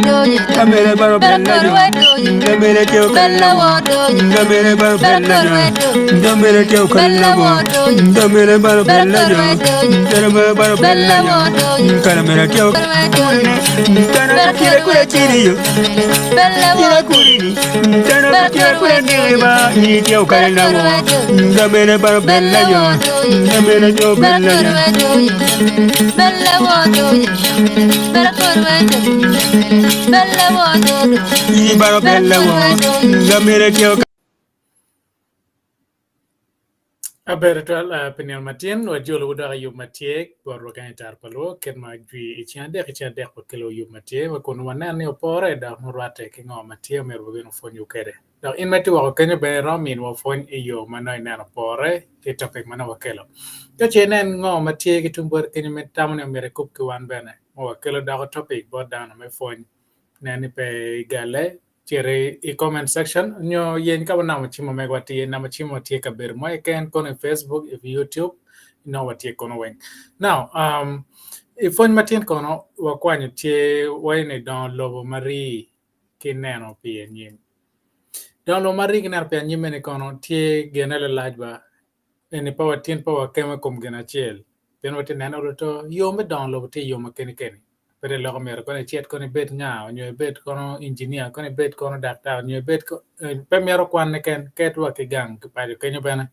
Kamere baro bella jo. Kamere teo kalla wo. Kamere baro bella jo. Kamere teo kalla wo. Kamere baro bella jo. Kamere baro bella jo. Kamere teo. Tana kira kura kiri yo. Kira kuri ni. Tana kira kura ni ba. Ni teo kalla wo. Kamere baro bella jo. Kamere teo bella jo. Ni baro bella wo. Kamere teo Aber twal uh, pi nino matin wajolo dok i yub ma tye botwa kany i tar pa luo kit ma jwi i ceng adek i ceng adek wakelo yub ma tye wa kun wanen ni opore dok murwatte ki ngo ma tye omyero wabin wapwonywu kwede. Dok in ma itye woko kenyo bene iromo miniwa pwony i yo ma nongo ineno opore ki topic ma nongo wakelo. Ka ce inen ngo ma tye ki tung boti kenyo ma itamo ni omyero ikub ki wan bene ma wakelo doko topic bot dano me pwony nen ni pe igalle Cit i comment section nyo yeny ka ma namba cim ma megwa tye. Namba cim wa tye i kabedo mo keken kono i Facebook, i YouTube inongo watye kono weng. Now, um, i pwony matin kono wakwanyo tye waco ni dongo lobo ma rii ki neno pi anyim. Dongo lobo ma rii ki neno pi anyim eni kono tye gine lalac ba eni pe watin pe wakemo i kom gin acel pien watye neno oluto yo me dongo lobo tye yo ma keni keni. Pe te loko myero kono icit kono ibed nga onyo ibed kono engineer kono ibed kono daktar onyo ibed pe mito kwan keken ket wa ki gang ki paco kenyo bene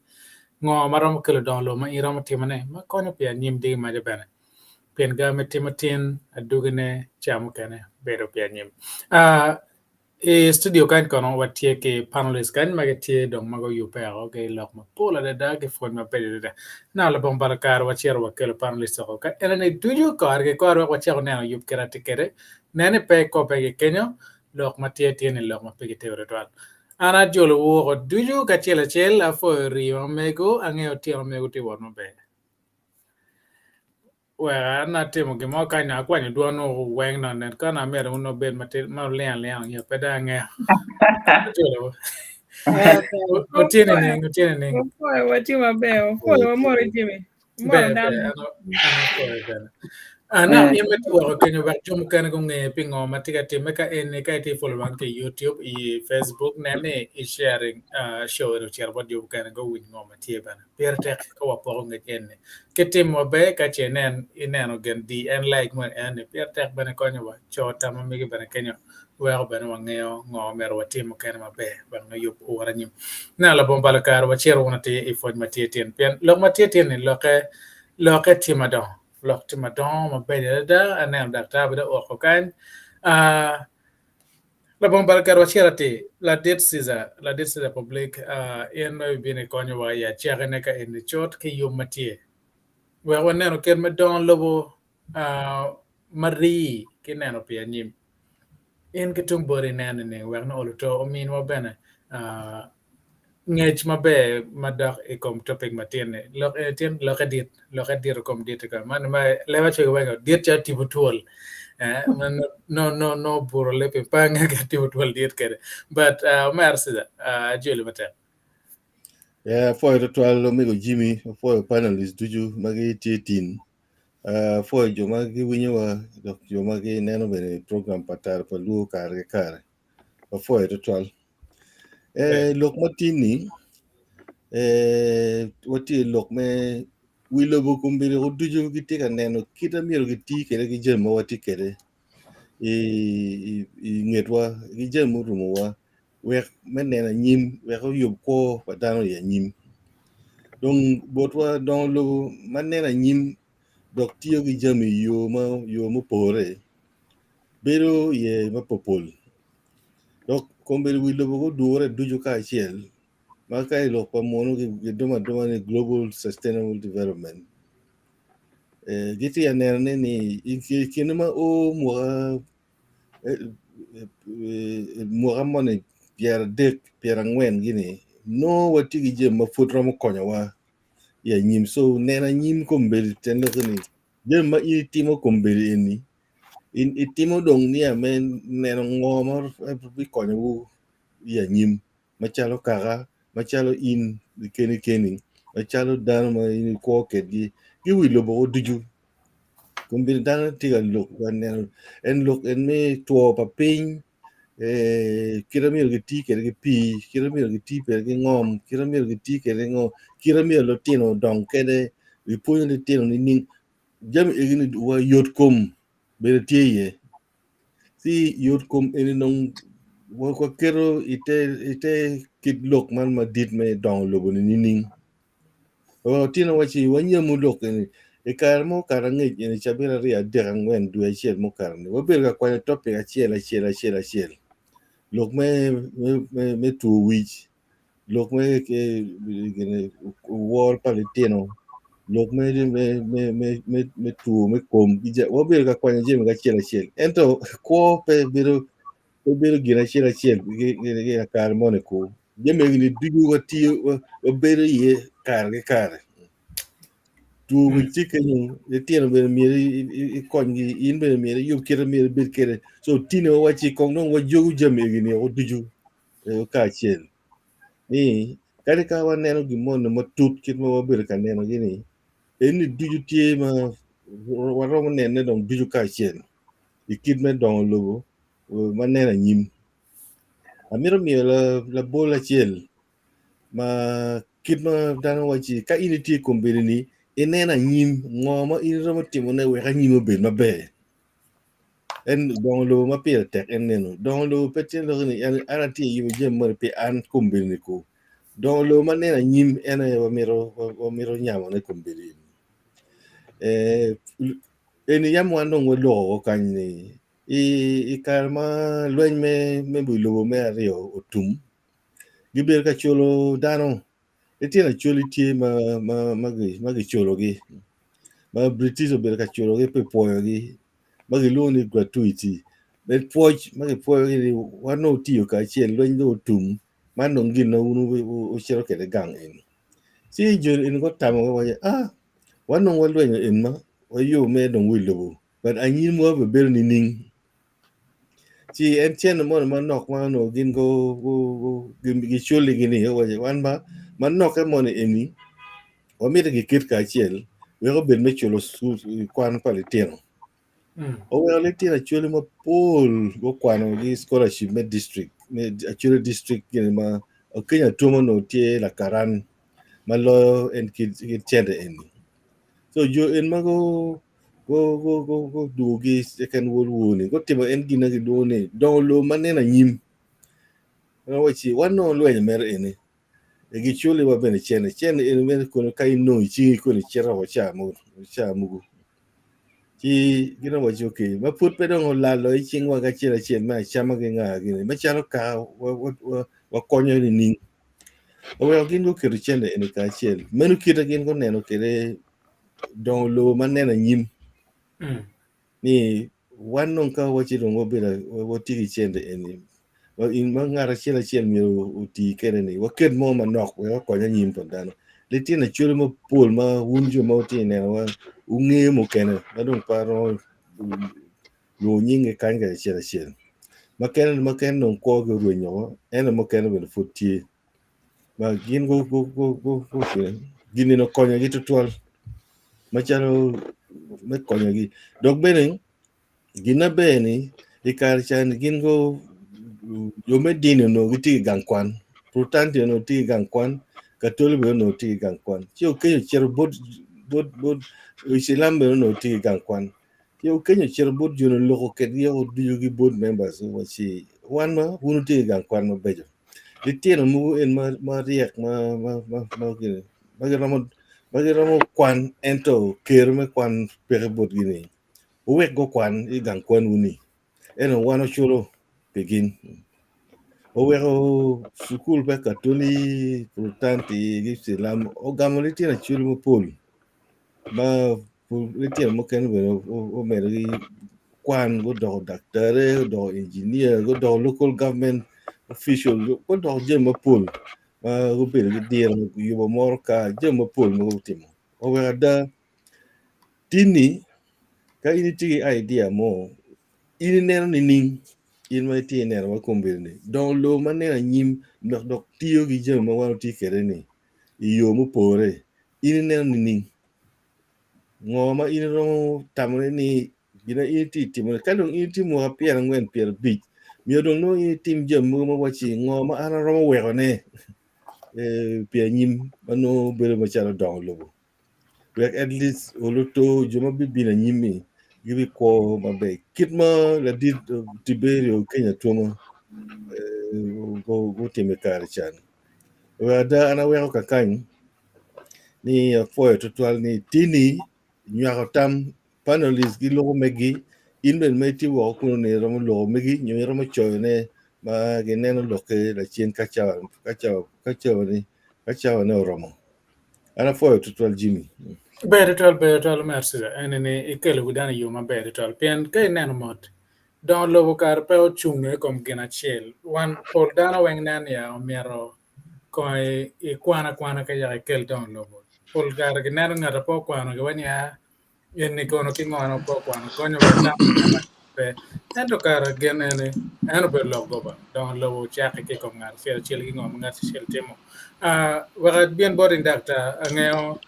ngo ma romo kelo dongo lobo ma in iromo timone ma konyo pi anyim diki maca bene pien ga me timo tin adwogine ca mukene bedo pi anyim. I studio kany kono watye ki panelists kany ma gitye dong ma guyubbe woko ki lok mapol adada ki pwony mabeco adada. Now labongo balo kare wacito wakelo panelists woko ka enoni ducu kore ki kore wek wacako neno yub kit atye kwede. Nen ni pe ikobbe ki kenyo lok ma tye tye ni lok ma pe gitego tutwal. An ajolowu woko ducu kacel acel apwoyo rii omego angeyo otyeno omego tye wot maber. Wek an atimo gin mo kany akwanyo dwon weng no nen kono amito wun wubed matin ma wuling alinga nyo pe dong angeyo. Otye nining? Otye nining? Wapwoyo watye maber. Wapwoyo wamoro Jimmy. Moro Ber, ber, dano. an an apwoyo bene. Ah, now in ma itye woko kenyo wek jo mukene gunge pingo ma tye ka timme ka en ka itye follow wan ki i YouTube, i Facebook, nen ni i sharing uh, show eni ocito bot jo mukene guwiny ngo ma tye bene. Pire tek ka wapoko ngec eni. Ki tim maber ka ce inen ineno gin di en like mo en ni pire tek bene konyowa. Co tam ma megi bene kenyo weko bene wangeyo ngo myero watim mukene maber wek nongo yub owot anyim. Neno labongo balo kare wacito wun atir i pwony ma tye tin pien lok ma tye tin ni lokke lokke tye madongo lok tye madongo mabeco adada aneno daktar bene oko kany ah Labongo bal kare wacito atir, Ladit Ceasar, Ladit Ceasar Public, in ma ibino ikonyowa i acakine ka eni cut ki yub ma tye wek wanenu kit me dongo lobo ma rii ki neno pi anyim. In ki tung boti ineno nining wek nongo oluto ominwa bene Ngec maber madok i kom topic matin-ni. Lok eni tin lokke dit, lokke dit i kom dit kikome. Man ma leb acego weko dit calo tipo twol. Eh, ma no no no buro leb piny pe angeyo kit tipo twol dit kwede. But uh, omera Caesar, uh, ajoli matek. Yeah, apwoyo twatwal omego Jimmy, apwoyo panelist ducu ma gitye tin. Uh, apwoyo jo ma giwinyowa dok jo ma gineno bene program pa Tara pa Luo kare ki kare. Apwoyo twatwal. Eh, lok ma tin-ni eh, watye i lok me wi lobo kombeddi ducu gitye ka neno kit ma myero giti kwede ki jami ma watye kwede i, i, i ngetwa ki jami murumowa wek me neno anyim wek oyub kwo pa dano i anyim. Dong botwa dongo lobo ma neno anyim dok tiyo ki jami i yo ma yo mupore bedo iye ma popol. Dok kombeddi wi lobo gudure ducu kacel ma ka i lok pa munu gidumo aduma ni Global Sustainable Development eh, gitye ka nenone ni i kine ma o mwaka eh, eh, mwaka moni pyeradek pyerangwen gini nongo watye ki jami ma pud romo konyowa i anyim so neno anyim kombeddi tyen lokke ni jami ma in itimo kombeddi eni In itimo dong niya me neno ngo ma bikonyowu i anyim macalo kaka, macalo in keni keni, macalo dano ma in ikwo kwedgi ki wi lobo ducu. Kombeddi dano tye ka lok ka neno en lok en me two pa piny kite myero giti kwede ki pii, kite myero giti kwede ki ngom, kite myero giti kwede ngo, kite myero lutino odong kwede, gipwonyo lutino nining, jami egini wa yot kom bene tye iye. Ci yot kom eni dong waketo ite kit lok man madit me dongo lobo-ni nining? Otinne wacci wanyamu lok eni i kare mo okato angec eni cabit aryo adek angwen dwe acel mukato-ni wabedo ka kwanyo topic acel acel acel acel lok me two wic lok me wor pa litino lok me two me kom wabedo ka kwanyo jami acel acel ento kwo pe bedo pe bedo gin acel acel i kare moni ku jami eni ducu watiyo wabedo iye kare ki kare two wic tye kenyo litino bene myero ikonygi in bene myero iyub kite myero ibed kwede so tini wawacci kong dong wajogo jami eni woko ducu kacel ni kadi ka waneno gin moni matut kit ma wabedo ka nenogi ni eni ducu tye ma waromo nenone dong ducu kacel i kit me dongo lobo ma neno anyim. Amito miyo labol acel ma kit ma dano wacci ka in itye i kom bedo-ni ineno anyim ngo ma in iromo timone wek anyim obed maber. En dongo lobo ma pire tek en neno dongo lobo pe tye lok ni an atye ka yubo jami moni pi an kombeddi-ni ko dongo lobo ma neno anyim en aye wamito nyamone kombeddi-ni. Eni yam wan dong waloko woko kany ni i kare ma lweny me wi lobo me aryo otum, gibedo ka culo dano litino acholi tye ma giculogi ma British obedo ka culogi pi pwoyogi ma gilwongo ni gratuity me pwoc ma gipwoyogi ni wan dong wutiyo kacel lweny dong otum man dong gin ma wun wucito kwede gang eni. Ci jo eni gutamo giwaco ah wan dong walwenyo eni ma wayubo mere dong wi lobo but anyimwa obibedo nining? Ci en cene moni manok ma onongo gin giculigi ni owaco wan ba manokke moni eni wamito giket kacel wek obed me culo kwan pa litino. Oweko litino acholi mapol gukwano ki scholarship me district me Acholi district gini ma Okinyo Atum onongo tye lakaran ma loyo en ki cente eni. So jo eni ma gudwogo i second world war ni gutimo en gin ma gilwongo ni dongo lobo ma neno anyim. Wacci wan dong walwenyo mere eni giculiwa bene cente, cente eni bene kono ka inongo i cingi kono icito woko ca mogo ci gin owaco okay ma pud pe dong olalo i cingwa ki acel acel me acama ki nga gini macalo kaka wakonyo nining oweko gin guketo cente eni kacel meno kite gin guneno kwede dongo lobo ma neno anyim ni wan dong ka waci dong wabedo watye ki cente eni ma ngat acel acel myero oti kwede ni waket mo manok wek okony anyim pa dano litino acwali mapol ma wun jo ma wutye ka nenowa wungeyo mukene ma dong pe aromo lwongo nyingi kany kacel acel acel mukene mukene dong kwogi orwenyo woko ento mukene bene pud tye ma gin gin okonyogi tutwal macalo me konyogi dok bene gin maber ni i kare ca-ni gin jo me dini onongo gitye ki gang kwan Protanti onongo tye ki gang kwan Katoli bene onongo tye ki gang kwan ci Okenyo ocito bot Icilam bene onongo tye ki gang kwan ci Okenyo ocito bot joni oloko kwedgi ducu ki board members owaci wan ma wun wutye ki gang kwan mabeco litino mogo en maryek ma giromo kwan ento kero me kwan peke botgi-ni wuwek gukwan i gang kwanwu-ni ento wan waculo pi gin oweko cukul me katoli porotanti ki cilam ogamo litino acwali mapol ma litino mukene bene omedo ki kwan gudoko daktari gudoko injinia gudoko local government official gudoko jami mapol ma gubedo ki diro yubo motoka jami mapol ma gutimo oweko ada Tin-ni, ka in itye ki idea mo, in ineno nining in ma itye ineno ma kombeddi-ni dongo lobo ma neno anyim dok dok tiyo ki jami ma wan watye kwede-ni i yo mupore in ineno nining? Ngo ma in iromo tamone ni gin ma in itye ka timone? Ka dong in itye mwaka pyerangwen, pyerabic, myero dong nongo in itim jami mogo ma wacci ngo ma an aromo wekone pi anyim ma nongo bedo macalo dongo lobo. Wek at least oluto jo ma bibino anyim-mi gibikwo maber. Kit ma ladit Tiberio Kenya Twoma gutimo i kare ca-ni. Wek ada an aweko kakany ni apwoyo tutwal ni tini nywako tam panelist giloko megi in bene ma itye woko kunu ni iromo loko megi nyo iromo coyone ma gineno lokke lacen ka cawa ka cawa ka cawa ni ka cawa ne oromo. An apwoyo tutwal Jimmy. Ber tutwal, ber tutwal Omer Cesar. Eni ni ikelo wi dano i yo maber tutwal pien ka ineno mot dongo lobo kare pe ocung i kom gin acel. Wan pol dano weng nen ya omyero Kong ikwan akwana ka yaka ikel dongo lobo. Pol kare gineno ngat a pe okwano giwaco ni aa eni kono ki ngono pe okwano konyo wa tam pe. Ento kare gin eni en obedo lok goba dongo lobo ocakke ki i kom ngat acel acel ki ngo ma ngat acel timo. Aa wek abin boti daktar angeyo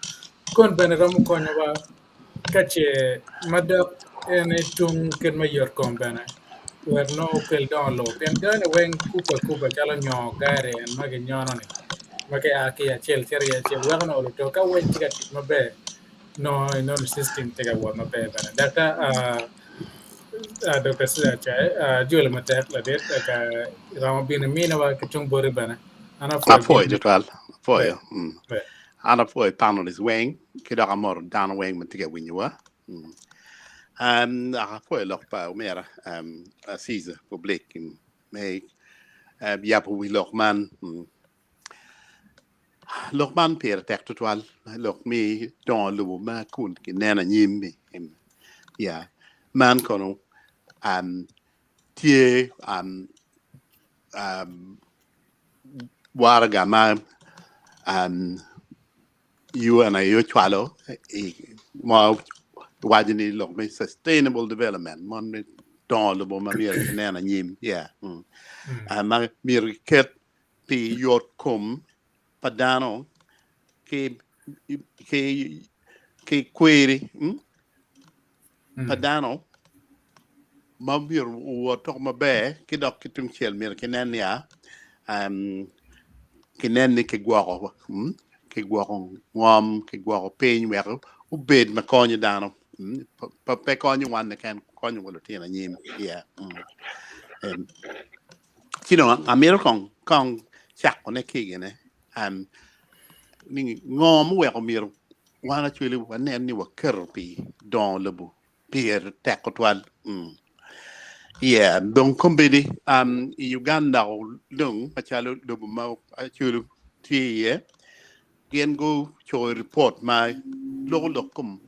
kon bene romo konyowa Ka ce ma dok en aye tung kit me yot kom bene, wek nongo okel dongo lobo, pien joni weng kubbe akuba calo nyo gari en ma ginyono-ni, ma gia ki i acel cito i acel weko nongo luto ka weng tye ka tic maber nongo inongo ni cictim tye ka wot maber bene. Daktar Dokta Cesar Acaye, ajoli matek ladit ka iromo bino iminiwa ki tung boti bene. An apwoyo Apwoyo bino. tutwal, apwoyo. Ber, Mm. ber. An apwoyo panelists weng ki dok amoto dano weng ma tye ka winyowa. Mm. Um, dok apwoyo lok pa omera um, Caesar Public me uh, yabo wi lok man. Mm. Lok man pire tek tutwal, lok me dongo lobo ma kun kineno anyim-mi. Mm. Yeah. Man kono um, tye um, um, waraga ma um, UN aye ocwalo i ma waco ni lok me sustainable development mon me dongo lobo ma myero kinen anyim yeah. mm. Uh, ma myero kiket pi yot kom pa dano ki ki ki kweri mm? pa dano ma myero owot tok maber ki dok ki tungcel myero kinen niya um, kinen ni kigwoko mm, kigwoko ngom kigwoko piny wek obed ma konyo dano mm, pe pe konyo wan keken konyo wa lutino anyim yeah, mm. Em, ci dong amito kong kong cakone ki gine um, ni ngo muweko myero wan actually wanen ni waketo pi dongo lobo pire tek tutwal. Mm. Yeah, dong kombeddi um, i Uganda dong macalo lobo ma actually tye iye gin gucoyo report ma loko lok kom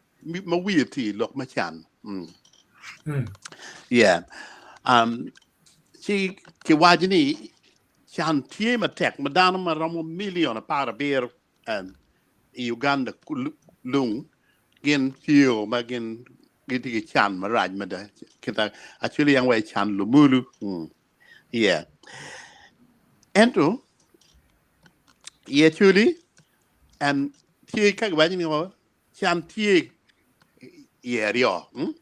ma wiye tye i lok me can. Mm. Mm. Yeah. Um, ci kiwaco ni can tye matek ma dano ma romo milion 17 um, i Uganda lung gin tye ma gin gitye ki can marac mada kita actually yang wa can lumulu mm. yeah ento i actually um, tye ka giwaco ni can tye i aryo mm?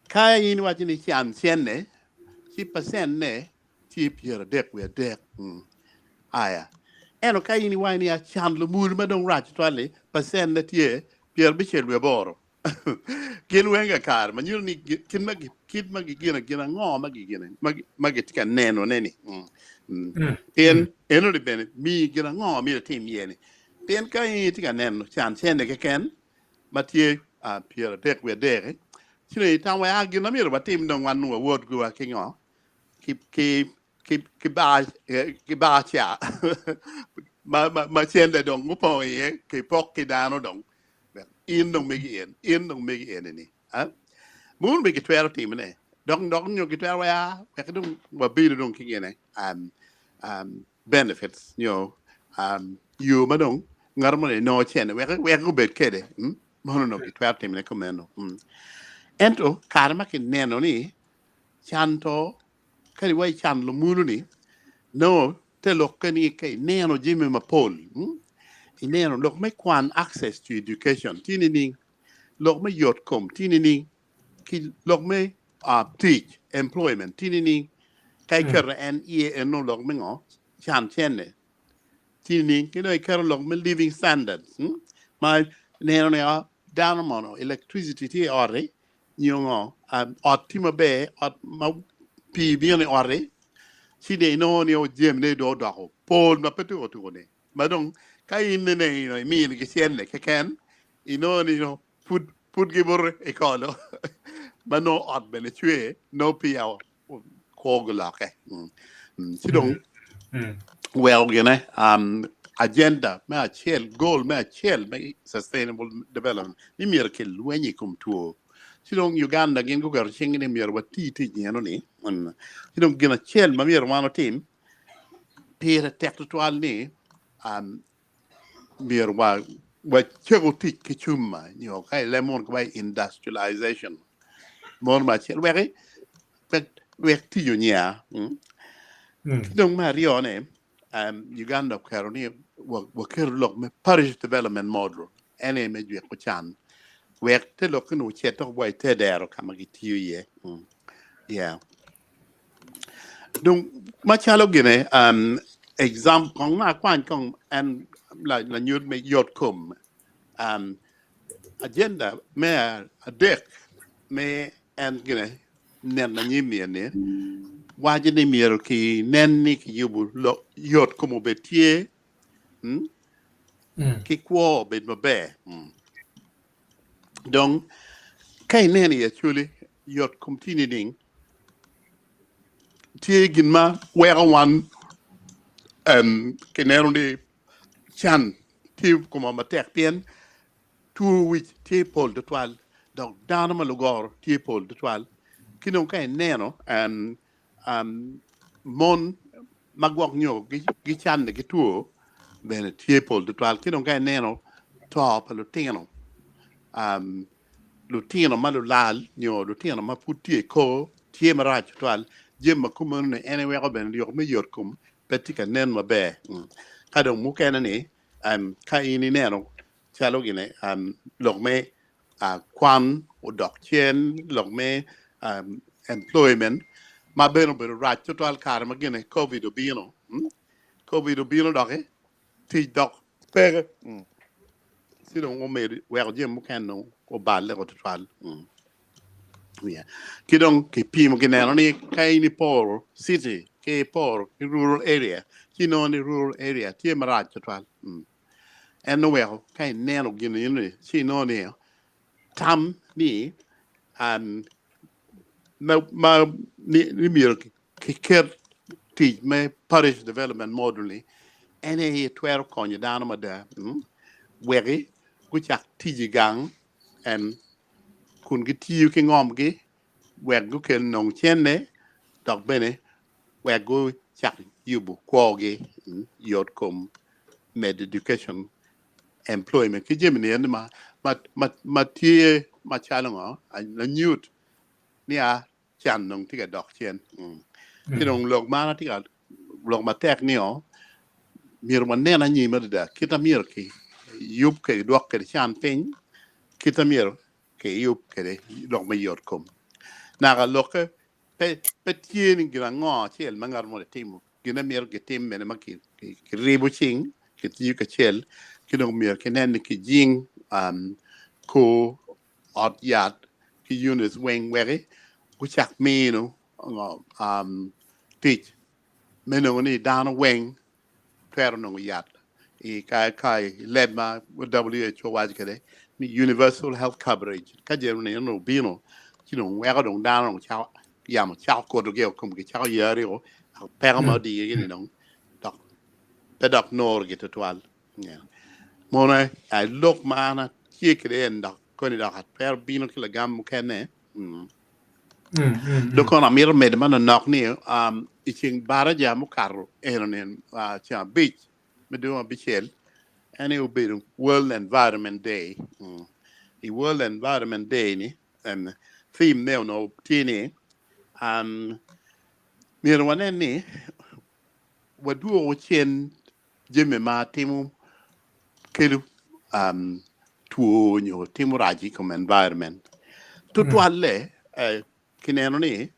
ka in iwaco ni can cene ci percent ne tye 33. Aya, ento ka in iwaco ni acan lumul ma dong rac tutwal-li, pacenne tye 58. Gin weng kakare ma nyuto ni kit ma kit ma gigino gin ango ma gigino ma gitye ka nenone-ni. Pien enoni bene miyi gin ango ma myero itim iye-ni. Pien ka in itye ka neno can cente keken ma tye 33, ci dong itamo wai, gin ma myero watim dong wan wawot giwa ki ngo? ki ki ki ki bar ki bar ca ma ma ma cente dong gupong iye kipok ki dano dong in dong megi en in dong megi eni-ni ah mono bene gitwero timone dok dok nyo gitwero waya wek dong wabedo dong ki gine um, um, benefits nyo um, yo ma dong ngat moni nongo cente wek wek gubed kede mm? mono dong gitwero timone kumeno mm. ento kare ma kineno ni Can to, kadi wa i can lumulu-ni, nongo te lokke ni ka ineno jami mapol, ineno lok me kwan, access to education, tye nining? Lok me yot kom tye nining? Ki lok me tic, employment, tye nining? Ka iketo en iye eno lok me ngo? Can cene tye nining? Ki dong iketo lok me living standards ma ineno ni dano mono electricity tye i ot-ti nyo ngo ot tye maber ot ma pii bino i ot-ti ci dong inongo ni jamine dong odoko pol ma pe tuko tuko-ni ma dong ka in nene iminigi cente keken inongo ni pud pud gibuto i kolo ma nongo ot bene cwer nongo peya kwo gulokke. Ci dong weko gine agenda me acel, goal me acel me sustainable development ni myero kilweny i kom two. Ci dong Uganda gin guketo cinggi ni myero wati tic eno-ni. Ci dong gin acel ma myero wan otim pire tek tutwal ni myero wacako tic ki cuma nyo ka i leb munu kiwaco industrialization mono me acel wek wek tic onya. Ki dong me aryone Uganda oketo ni waketo lok me parish development model en aye me jwiko can wek te lok-ki ni ocit dok wa i te dero ka ma gitiyo iye. Yeah. Dong macalo gine um, exam kong ma akwany kong en lanyut me yot kom um, agenda me adek me en gine neno anyim ni eni waco ni myero ki nen ni kiyubo yot kom obed tye mm? ki kwo obed maber mm. Dong ka ineno i Acholi yot kom tye nining? Tye gin ma weko wan kineno ni can tye i komwa matek pien two wic tye pol tutwal dok dano ma lugoro tye pol tutwal. Ki dong ka ineno mon ma gwok nyo gicanne ki two bene tye pol tutwal. Ki dong ka ineno to pa lutino, lutino ma lulal nyo lutino ma pud tye i kor tye marac tutwal. Jami ma kumeno-ni en aye weko bene lok me yotkom pe tye ka nen maber. Ka dong mukene-ni ka in ineno calo gine lok me kwan odok cen, lok me employment ma bene obedo rac tutwal kare ma gine covid obino. Covid obino doki tic dok peke ci dong omedo weko jami mukene dong oballe o tutwal. Ki dong kipimo kineno ni ka in iporo city ki iporo ki rural area ci inongo ni rural area tye marac tutwal. En oweko ka ineno gin eni ci inongo ni tam ni ma ni myero kiket tic me parish development model ni en aye twero konyo dano mada weki gucak tic i gang kun gitiyo ki ngomgi wek gukel nong cente dok bene wek gucak yubo kwogi, yot kom, medo education, employment ki jami ni eni ma tye macalo ngo lanyut ni a can dong tye ka dok cen. Ci dong lok man atye ka lok matek ni o myero wanen anyim adada kit ma myero ki yub kwede dwok kwede can piny kit ma myero ki yub kwede lok me yot kom naka lokke Pe, pe tye ni gin ango acel ma ngat moni timo. Gin ma myero gitim mene ma kiribo cing, kitiyo kacel, ki dong myero kinen ni kijing um, kor ot yat ki units weng weki gucak mino um, tic me nongo ni dano weng twero nongo yat i ka ka i leb ma WHO waco kwede ni universal health coverage ka jami ni onongo obino ci dong weko dong dano dong cako yamo cako kotogi o komgi cako yari o peko ma odiyogi ni dong dok pe dok norogi tutwal. Yeah. Mono ai lok ma an atye kwede en dok koni dok atwero bino ki lagam mukene. Mm. Dok kono amito medo manonok ni um, i ceng baraja mukato eno-ni uh, ceng abic me dwe abicel en aye obedo World Environment Day. Mm. I World Environment Day ni um, theme ne onongo tye ni um, myero wanen ni wadwoko cen jami ma timo kelo um, two nyo timo rac i kom environment. Tutwalle kineno ni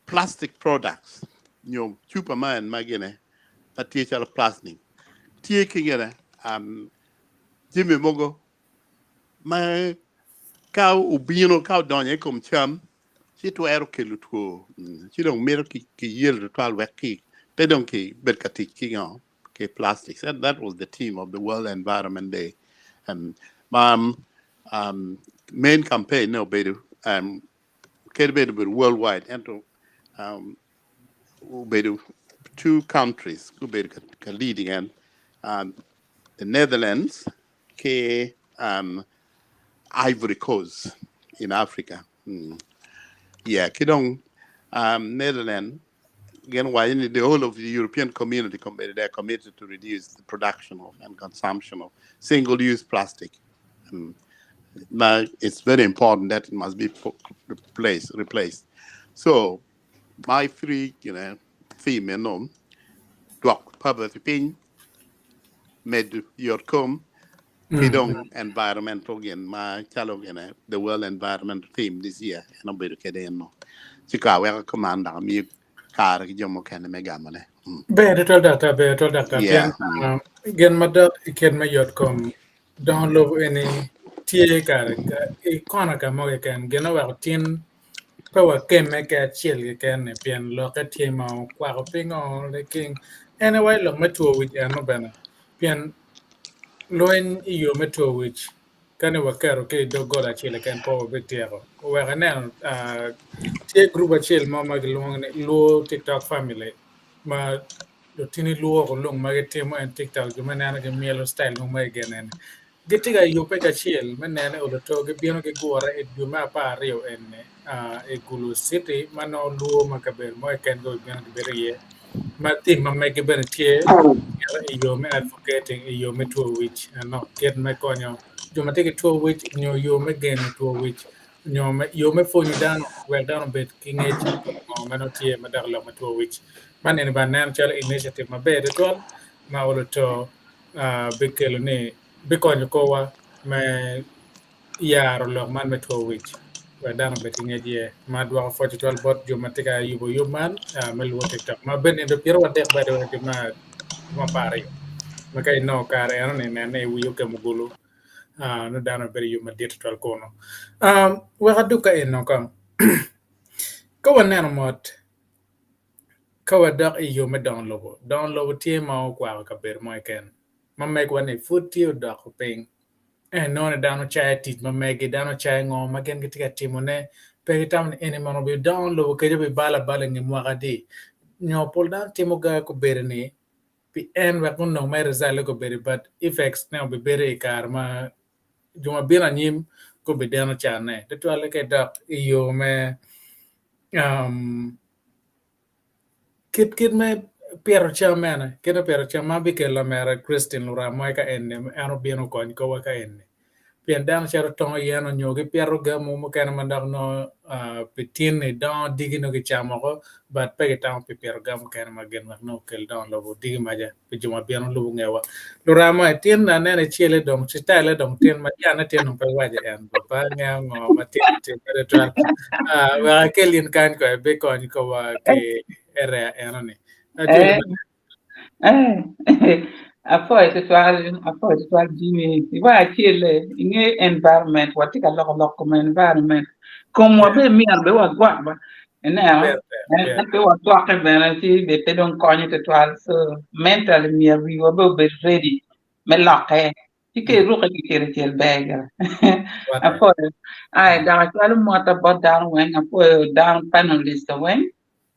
plastic products nyo cupa ma en ma gine ma tye calo plastic tye ki gine jami mogo ma ka obino ka odonyo i kom cam ci twero kelo two ci dong mito ki yelo tutwal wek ki pe dong ki bed ka tic ki ngo ki plastics. That was the theme of the World Environment Day. Ma main campaign ne obedo kadi bed obedo worldwide ento obedo two countries gubedo ka leading en the Netherlands ki Ivory Coast in Africa. Yeah, ki dong Netherlands gin owaco ni the whole of the European community committee they are committed to reduce the production of and consumption of single use plastic. Ma it's very important that it must be replaced replaced. So my three you know, theme eno dwok poverty piny med yot kom ki dong environmental gin ma calo gine the world environmental theme this year en obedo kede eno ci ka weko kuman dok amiyo kare ki jo mukene me gamone. Ber tutwal daktar, ber tutwal daktar. Pien gin madok i kit me yot kom dongo lobo eni tye kare i kona ka mo keken gin oweko tin pe wakemme ki acel keken ni pien lokke tye ma okwako pingo liking en aye wa lok me two wic eno bene pien lweny i yo me two wic ka ni waketo ki i doggola acel keken pe wabityeko. Oweko ineno tye gurup acel mo ma gilwongo ni Luo Tiktok Family ma lutini luo lung ma gitimo en Tiktok jo ma ineno gimyelo citayil mogo ma gigene ni. Gitye ka yubbe kacel me nene oloto gibino gigure i dwe me 12 eni i Gulu City ma nongo luo ma kabedo mo keken gubibino gibedo iye ma tim ma megi bene tye i yo me advocating i yo me two wic eno kit me konyo jo ma tye ki two wic nyo yo me gengo two wic nyo yo me pwonyo dano wek dano obed ki ngec ngo ma nongo tye madok i lok me two wic. Man eni bene aneno calo initiative maber tutwal ma oloto bikelo ni bikonyo korwa me yaro lok man me two wic wek dano obed ki ngec iye. Ma dwoko pwoc tutwal bot jo ma tye ka yubo yub man me lubo TikTok ma bene nino pyerwadek by the way dwe me 12 ma ka inongo kare eno ni nen ni wii okemo gulu nongo dano obedo i yub madit tutwal kunu. Wek adug ka eno kong ka waneno mot Ka wadok i yo me dongo lobo, dongo lobo tye ma okwako kabedo mo keken ma megwa ni pud tye odoko piny. Ento inongo ni dano cayo tic ma megi, dano cayo ngo ma gin gitye ka timone, pe gitamo ni eni mono obidongo lobo kadi obibalo abala i nge mwaka adi. Nyo pol dano timo ga gubedo ni pi en wek gunong mere result gubedo but effects ne obibedo i kare ma jo ma bino anyim gubideno canne tutwalle ka idok i yo me Kit kit me pito cam mene? Kit me pito cam ma bikelo lamera Christine Luram mo ka eni en obino okony korwa ka eni. Pien dano cito tongo yen onyo gipito gamo mukene ma dok nongo pi tin-ni dongo digi nongo gicamo woko but pe gitamo pi pito gamo mukene ma gin wek nongo okel dongo lobo digi maca. pi jo ma bino lubo ngewa. Luramo aye tin aneno icele dong citale dong tin ma jane tin dong pe waco en ba pe angeyo ngo ma tin tye kwede twal. Ah, wek akel in kany ko ibikony kowa ki area eno-ni. Ajoli Eh, eh, apwoyo tutwal, apwoyo tutwal Jimmy. Iwa acel-le, inge environment, watye ka loko lok kom environment. Komwa bene myero bene wagwok ba. Ineno? Ber ber ber. Ka pe wagwokke bene ci be pe dong konyo tutwal. So mentally myero wiwa bene obed ready me lokke. Ci ka irukke kicel kicel ber gire. Rwatte. Apwoyo. Ai dok acwalo motta bot dano weng, apwoyo dano panelist weng.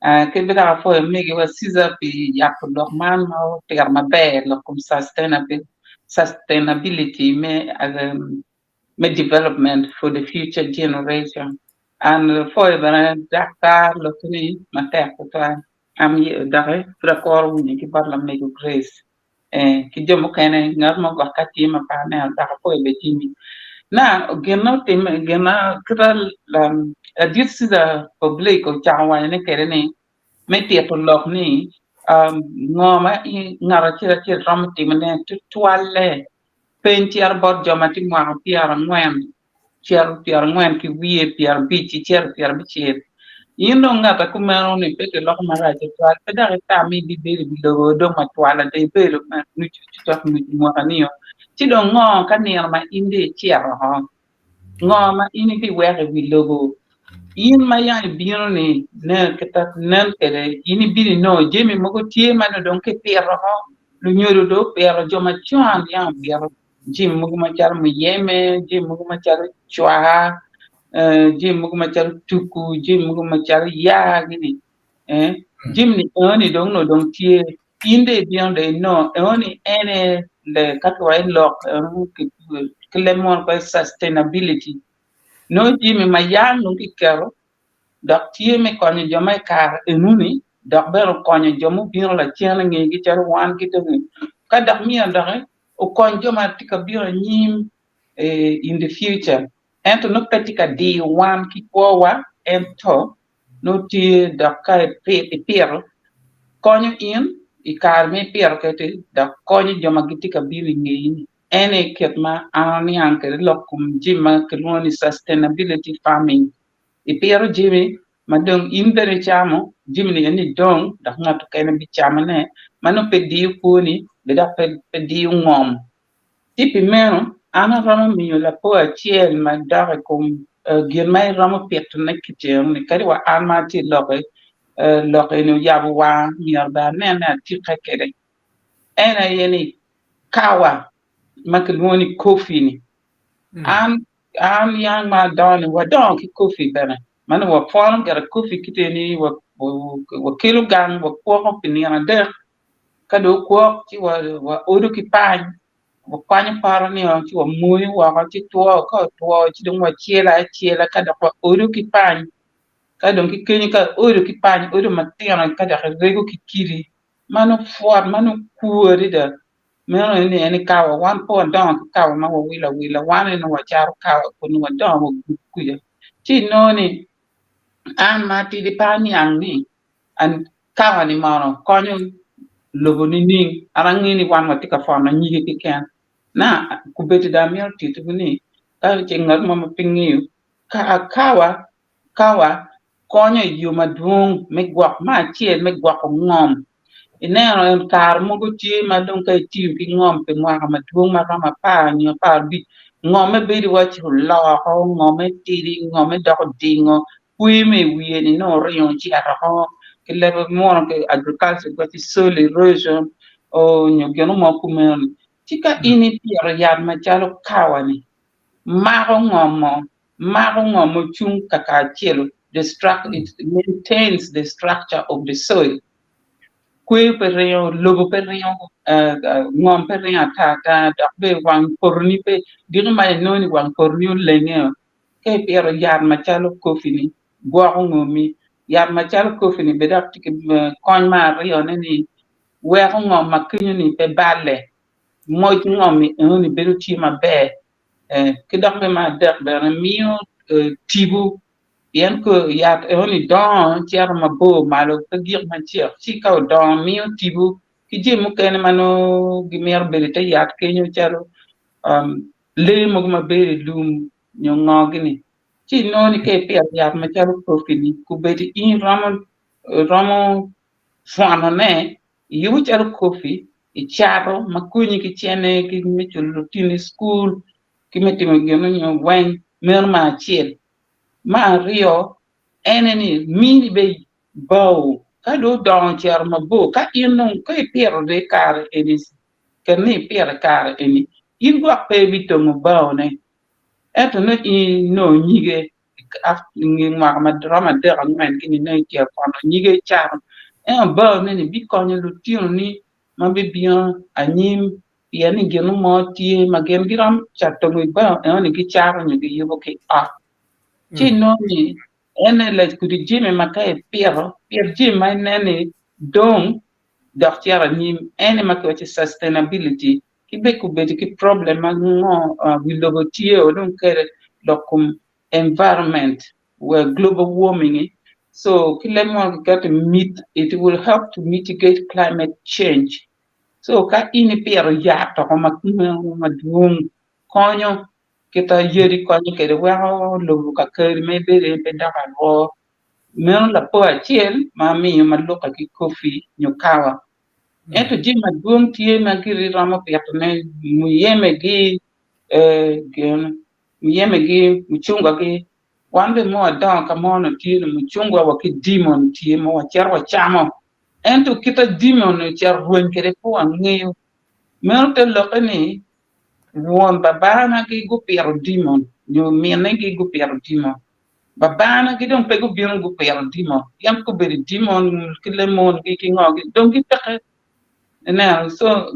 Ah, ki bene dok apwoyo omegiwa Caesar pi yabo lok man ma otito maber lok kom sustainability sustainability me um, me development for the future generation. An apwoyo bene daktar lokki ni matek tutwal. Am doki pud akuro winyo ki bot lamego Grace eh, ki jo mukene ngat mo gwok ka tye ma pe aneno dok apwoyo bene Jimmy. Na gin ma otimme gin ma kita ladit Caesar Oblique ocako waco ne kwede ni me tito lok ni um, ngo ma ngat acel acel romo timone tutwalle. Peny cito bot jo ma tye mwaka pyerangwen cito pyerangwen ki wiye, pyerabic ki cito pyerabicel. In dong ngat a kumeno ni pe kiloko marac tutwal, pe dok itam ni ibibedo i wi lobo dong matwal ada ibedo nucu cok nucu mwaka nio. Ci dong ngo ka nino ma in dong icito oko? Ngo ma in ibiweko i wi lobo? In ma yam ibino ni nen kita nen kwede in ibino inongo jami mogo tye ma nongo dong kipito oko, lunyodo dong opito, jo macon yam opito jami mogo macalo muyeme, jami mogo macalo cwaka, jami mogo macalo tuku, jami mogo macalo yaa gini jami ni enoni dong onongo dong tye in dong ibino dong inongo enoni en aye ka kiwaco lok ki leb munu ki sustainability nongo jami ma yam dong kiketo dok tye me konyo jo ma i kare enoni dok bene okonyo jo mubino lacen i ngegi calo wan ki dong ka dok myero doki okony jo ma tye ka bino anyim in the future ento nongo pe tye ka diyo wan ki kwowa ento nongo tye dok ka ipito konyo in i kare ma ipito kwede dok konyo jo ma gitye ka bino i ngeyi-ni. En aye kit ma an aniang kwede lok kom jami ma kilwongo ni sustainability farming. Ipito jami ma dong in bene icamo, jami-ni eni dong dok ngat mukene bicamone ma nongo pe diyo kwoni be dok pe diyo ngom. Ci pi meno, an aromo miyo lapor acel madok i kom gin ma iromo pitone ki tyeno-ni, kadi wa an ma atye i lok-ki, lok eni oyabo wanga, myero bene anen ni atikke kwede. En aye ni kawa ma kilwongo ni kofi-ni. An an yang ma adongo-ni wadongo ki kofi bene, ma nongo wapwono gire kofi kit eni wakelo gang wakwoko pi nino adek Ka dong okwok ci waodo ki pany, wakwanyo poto-nio ci wamoyo woko ci two, ka otwo ci dong wacelo acela ka dok waodo ki pany, ka dong ki kenyo ka iodo ki pany iodo matino ka dok irego ki kidi ma nongo pwot ma nongo kur adada meno aye ni en kawa wan pe wadongo ki kawa ma wawilo awila wan aye nongo wacato kawa kun nongo wadongo wagudo kuca ci inongo ni an ma atidi pe aniang ni Kawa ni mono konyo lobo nining? An angeyo ni wan watye ka pwono nyige keken. Na, kombeddi dong amito tittiwu ni, ka ce ngat mo ma pe ngeyo, kawa, kawa konyo i yo madwong me gwok, me acel me gwoko ngom. Ineno en kare mogo tye ma dong ka itiyo ki ngom pi mwaka madwong ma romo apar nyo aparabic, ngomme bedo iwaci oloko, ngomme tidi, ngomme doko dingo, Kwer me i wiye ni nongo oringo ocito oko ki leb munu ki agriculture giwaco soil erosion nyo gin mo kumeno ni ci ka in ipito yat macalo kawa ni mako ngom mo mako ngom mo cung kakacelo the it maintains the structure of the soil kwer pe ringo lobo pe ringo ngom pe ringo ata ata dok bene wang potoni pe diki ma inongo ni wang potoni olenge Ka ipito yat macalo kofi-ni, gwoko ngomi. Yat macalo kofi-ni bene dok tye ki kony me aryone ni weko ngom ma kenyo-ni pe balle, moc ngom-mi enoni bedo tye maber ki dok bene me adek bene miyo tipo pien yat enoni dongo cito mabor malo pe gik macek ci ka odongo miyo tipo ki jami mukene ma nongo gimito bedo ite yat kenyo calo lee mogo ma bedo i lum nyo ngo-gi-ni, ci inongo ni ka ipito yat macalo kopi-ni, kobedo in iromo iromo pwonone, iyubo calo kopi, icato ma konyi ki cene ki me culo lutini i cukul ki me timo gin nyo weng meno me acel. Me aryo ene ni mini bene bao ka dong odongo ocito mabor ka in dong ka ipito dong i kare eni ket ni ipito i kare eni, in gwok pe ibitongo baone, ento nongo in inongo nyige i nge mwaka ma romo adek angwen gini nongo ityeko pwono nyige icato, ento baone-ni bikonyo lutinoni ma bibino anyim pien ni gin mo tye ma gin giromo tongo i bao enoni gicato nyo giyubo ki ot. Ci inongo ni en aye lac kodi jami ma ka ipito, pit jami ma ineno ni dong dok cito anyim ene ma kiwaco sustainability ki bene obedo ki problem ma ngo wi lobo tye o dong kede lok kom environment where global warming so ki leb mo kiketo it will help to mitigate climate change. So ka in ipito yat oko ma madwong konyo kita yadi konyo kwede weko lobo ka kadi ma ibedo iye pe doko alwor. Meno lapor acel ma amiyo ma lukke ki kofi nyo kawa. Ento jami madwong tye ma giri romo pitone muyemegi, muyemegi, mucungwagi. Wan bene ma wadongo ka mo onongo tye ni mucungwa wa ki dimon tye ma wacito wacamo. Ento kit ma dimon-ni ocito rweny kwede pe wangeyo. Meno te lokke ni won babana-gi gupito dimon nyo minne-gi gupito dimon. Babana-gi dong pe gubino gupito dimon pien gubedo dimon ki lemongi ki ngo-gi dong gipeke. Ineno so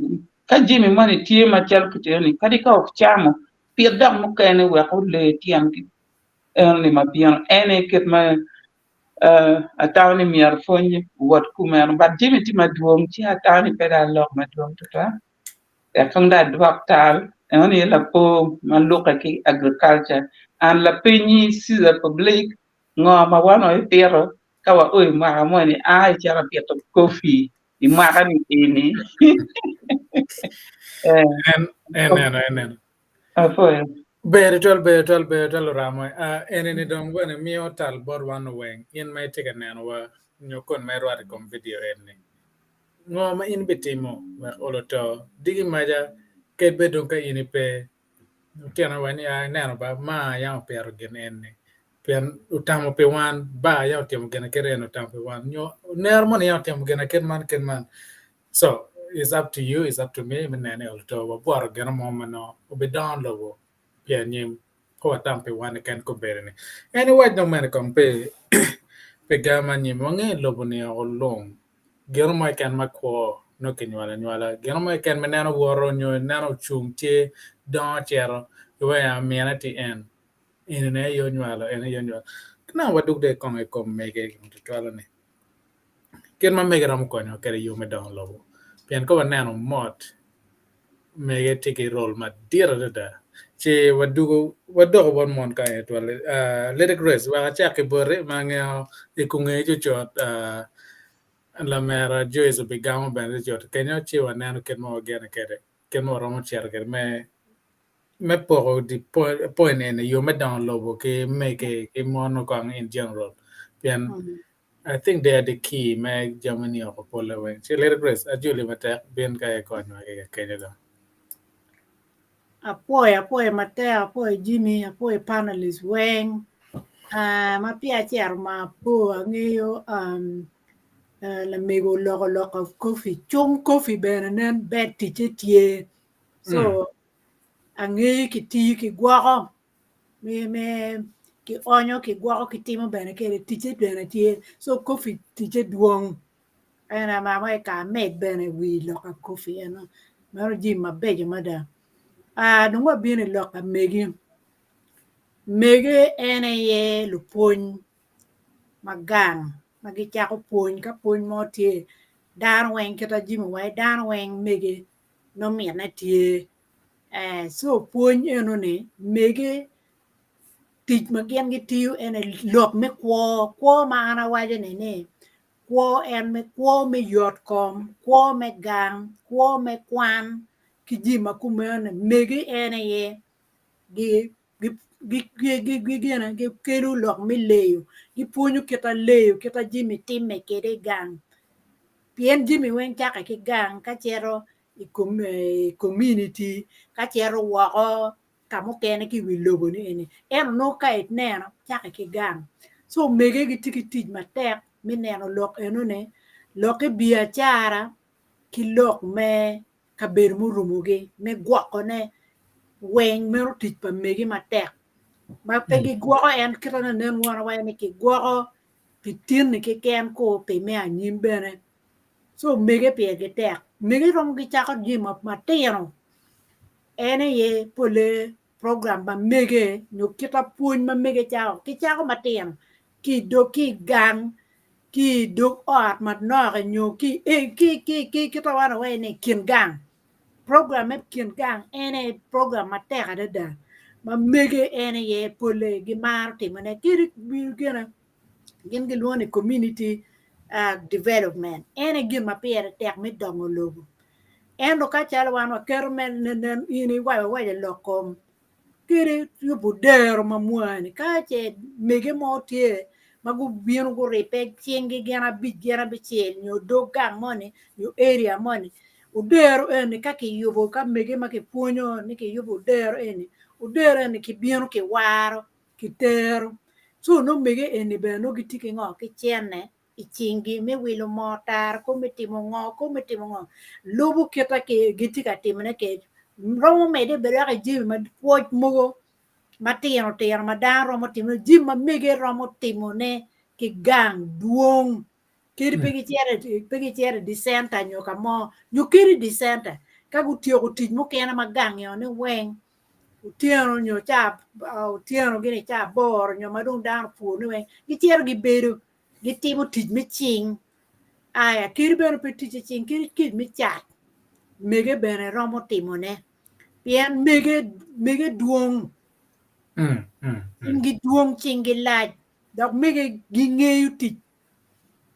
ka jami moni tye macalo kit eno-ni kadi ka ocamo pit dok mukene wek ole tyengi enoni ma bino en aye kit ma atamo ni myero pwony owot kumeno but jami tye madwong ci atamo ni pe dong alok madwong tutwal wek kong dong adwok tal enoni aye lapor ma lukke ki agriculture and lapinyi Caesar Public ngo ma wan wabipito ka wao i mwaka moni aa icito apito coffee i mwaka ni eni. En eneno eneno. Apwoyo. Ber twal ber twal ber twal oramo. Uh, eni ni dong bene miyo tal bot wan oweng in ma itye ka nenowa nyo kon ma irwato i kom video eni. Ngo ma in bitimo wek olo to digi maca ked bed dong ka in ipe Lutino wa ni a ineno ba maa yam opito gin eni pien otamo pi wan ba yam otimo gin kit eni otamo pi wan nyo nero moni yam otimo gin kit man kit man so it's up to you it's up to me me neno ni olo to wabwoto gin mo ma nongo obidongo lobo pi anyim ka watam pi wan keken kombeddi ni. En iwac dong mene kong pi pi ga ma anyim wange lobo ni oko lung Gino mo keken ma kwo nongo kinywalo anywala, gino mo keken ma ineno woto nyo ineno ocung tye dongo cito iweko amine tye en, eni aye onywalo eni aye onywalo. Nongo wadug dong kong i kom mege tutwale ni kit ma mege romo konyowa kwede i yo me dongo lobo pien ka waneno mot mege tye ki role madit adada ci wadugo wadoko bot mon kany tutwal Lady Grace wek acak ki boti ma angeyo i kunge cucut lamera Joyce obigamo bene cucut kenyo ci waneno kit ma wagene kwede kit ma waromo cito kwede me me poko di point eni yo me dongo lobo ki mege ki mon kong in general pien I think they are the key me jami ni oko pole weng. Ci Lady Grace, ajoli matek, bin ka ikonywa ki kenyo dong. Apwoyo, apwoyo matek, apwoyo Jimmy, apwoyo panelist weng. Uh, ma peya acito ma apo angeyo um, uh, lamego oloko loko kofi, cung kofi bene nen ber ticce tye. So, mm. angeyo kitiyo ki gwoko me me ki onyo ki gwoko ki timo bene kede ticce bene tye so kofi ticce dwong en aye ma eka amed bene wi lok pa kofi eno meno jami mabeco mada aa dong wabino i lok pa megi, mege en aye lupwony ma gang ma gicako pwony ka pwony mo tye dano weng kit ma jami waci dano weng mege nongo mitne tye Co pwony enoni mege tic ma gin gitiyo ene lok me kwo, kwo ma an awaco ni ni kwo en me kwo me yot kom, kwo me gang, kwo me kwan ki jami ma kumeno mege en aye gikelo lok me leyo gipwonyo kit aleyo kit ma jami timme kwede i gang pien jami weng cake ki gang ka cito i kominiti ka cito woko ka mukene ki i wi lobo ni eni ento nongo ka ineno cake ki gang co omege gitye ki tic matek me neno lok enoni lok i biacara ki lok me kabedo murumogi me gwokone weng meno tic pa mege matek ma pe gigwoko en kite ma nen wun waco ni kigwoko pi tinni keken ko pi me anyim bene co mege pigi tek mege romo gicako jami matino en aye pole program pa mege nyo kit pwony ma mege cako gicako matino ki i gang ki i dog ot manok nyo ki kit ma wan wawaco ni i kin gang program me kin gang en aye program matek adada ma mege en aye pole gimaro timone kadi gine gin gilwongo ni community development en aye gin ma pire tek me dongo lobo. Ento ka calo wan waketo me nen in iwaco awaca lok kom kadi yubo dero ma mwani ka ce mege mo tye ma gubino guribbe cinggi gin abic gin abicel nyo dog gang moni nyo area moni odero eni ka kiyubo ka mege ma kipwonyo ni kiyubo odero eni odero eni kibino kiwaro kitero ci nongo mege eni bene nongo gitye ki ngo ki cene i cinggi me wilo moo tar ko me timo ngo ko me timo ngo lubo kita gitye ka timone kec romo medde bene dok i jami ma pwoc mogo matino tino ma dano romo timone jami ma mege romo timone ki gang dwong kadi pe gicito pe gicito i di centa nyo ka mo nyo kadi i di centa ka gutyeko tic mukene ma gang-ngi ni weng otyeno nyo ca otyeno gini ca aboro nyo ma dong dano opur ni weng gicito gibedo gitimo tic me cing aya kadi bene pe tic cing kadi tic me cat mege bene romo timone pien mege mege dwong cinggi dwong cinggi lac dok mege gingeyo tic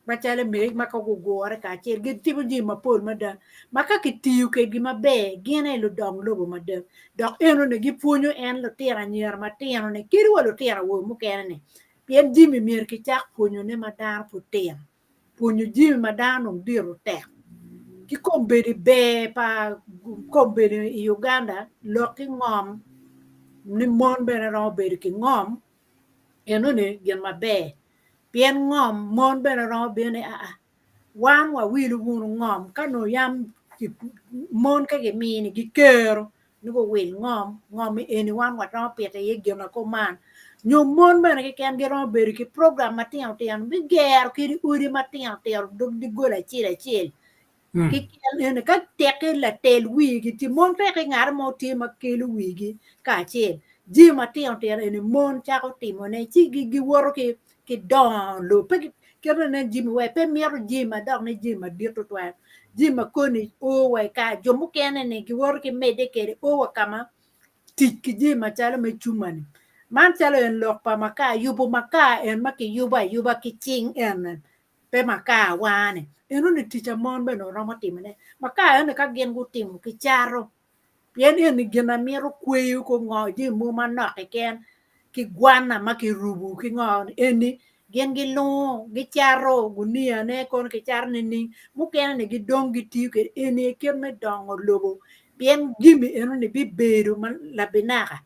macalo mege ma ka gugure kacel gitimo jami mapol mada ma ka kitiyo kwedgi maber gin aye ludong lobo mada dok enoni gipwonyo en lutino anyira matino-ni kadi wa lutino awobe mukene-ni Pien jami myero kicak pwonyone ma dano pud tino. Pwonyo jami ma dano dong dito tek. Ki kombeddi ber pa kombeddi i Uganda lok ki ngom ni mon bene romo bedo ki ngom enoni gin maber pien ngom mon bene romo bino ni aa wan wawilo wunu ngom ka nongo yam mon ka kiminigi kero ni guwil ngom, ngom eni wan waromo pito iye gin ma kuman nyo mon bene keken giromo bedo ki program matino tino me gero kadi odi matino tino dog doggola acel acel keken eni ka teki latel wigi tye mon teki ngat mo tye ma kelo wigi kacel jami matino tino eni mon cako timone ci giwoto ki dongo lobo pe kit ma inen jami wek pe mito jami ma dok ni jami madit tutwal jami ma koni o wa i kare jo mukene ni giwoto ki medde kwede o wa ka ma tic ki jami macalo me cuma-ni man calo en lok pa makar yubo makar en ma kiyubo ayuba ki cing en pe makar awanga-ni enoni tic a mon bene romo timone makar enoni ka gin gutimo kicato Pien eni gin na mito kweyo kor ngo jami mogo manok keken ki gwana ma kirubo ki ngo eni gin gilungo gicato guniyane kono kicato nining mukene ni gidong gitiyo kwede eni aye kit me dongo lobo pien jami enoni bibedo ma labinaka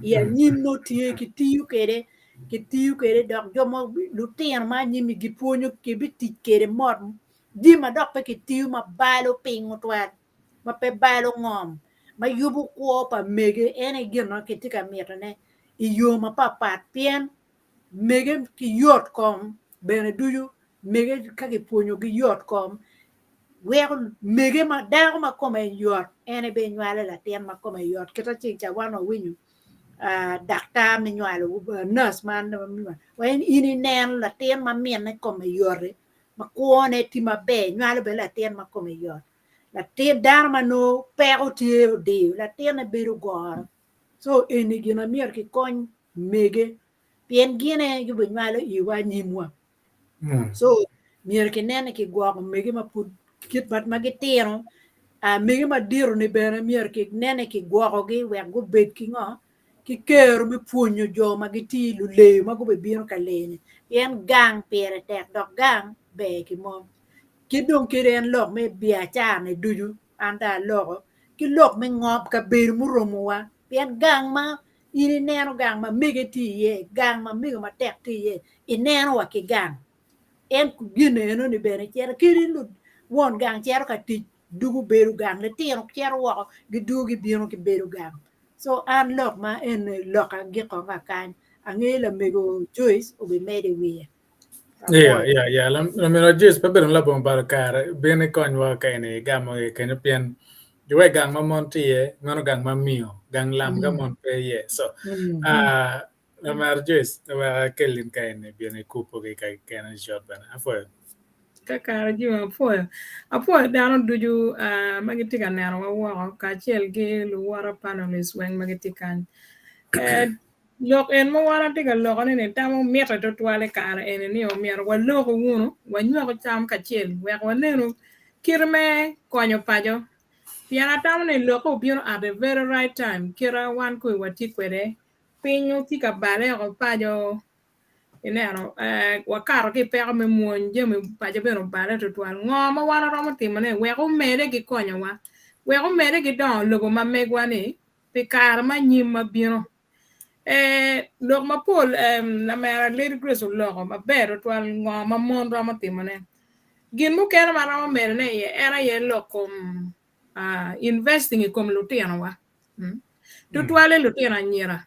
i anyim nongo tye kitiyo kwede kitiyo kwede dok jo ma lutino ma anyim-mi gipwonyo gibitic kwede mot jami ma dok pe kitiyo ma balo piny tutwal. ma pe balo ngom, ma yubo kwo pa mege en aye gin ma kitye ka mitone i yo mapatpat pien mege ki yot kom bene ducu mege ka kipwonyogi yot kom weko mege ma dako ma kome yot en aye bene nywalo latin ma kome yot kit ma ceng ca wan wawinyo daktar me nywalo nurse man in ineno latin ma minne kome yot-ti ma kwone tye maber nywalo bene latin ma kome yot. Latin dano ma nongo peko tye odiyo latinne bedo goro so eni gin ma myero kikony mege pien gin aye gibinywalo iwa anyimwa so myero kinen ni kigwoko mege ma pud kit ma gitino mege madito ni bene myero kinen ni kigwokogi wek gubed ki ngo ki kero me pwonyo jo ma gitye luleyo ma gubibino ka leyo-ni pien gang pire tek dok gang ber ki mon. Ki dong kadi en lok me biacara-ni ducu an dong aloko ki lok me ngom kabedo muromowa pien gang ma in ineno gang ma mege tye iye gang ma mego matek tye iye ineno wa ki gang en gin enoni bene cito kadi won gang cito ka tic dugo bedo gang litino cito woko gidwogo gibino gibedo gang so an lok ma eni lok agiko kakany angeyo lamego Joyce obimedo i wiye. Yeah, yeah, yeah. Lamego Joyce pe bedo labongo balo kare bin ikonywa ka eni igamo iye kenyo pien giwe gang ma mon tye iye meno gang ma miyo gang lam ka mon pe iye so ah lamera Joyce wek akel in ka eni bin ikubo ki ka kene short bene apwoyo. Kakare jami apwoyo. Apwoyo dano ducu ah, ma gitye ka nenowa woko kacel ki luwota panelists weng ma gitye kany. Eh, Lok en ma wan atye ka lokone ni tamo mitte tutwal i kare eni ni omyero waloku wunu, wanywako tam kacel wek wanenu. Kite me konyo paco. Pien atamo ni lokke obino at the very right time kita wan kong watye kwede piny tye ka bale oko paco ineno wakato ki i peko me mwony jami paco bene obale tutwal ngo ma wan waromo timone wek omede ki konyowa wek omede ki dongo lobo ma megwa ni pi kare ma anyim ma bino. Lok mapol lamera Lady Grace oloko maber tutwal ngo ma mon romo timone. Gin mukene ma aromo medone iye en aye lok kom investing i kom lutinowa tutwalle lutino anyira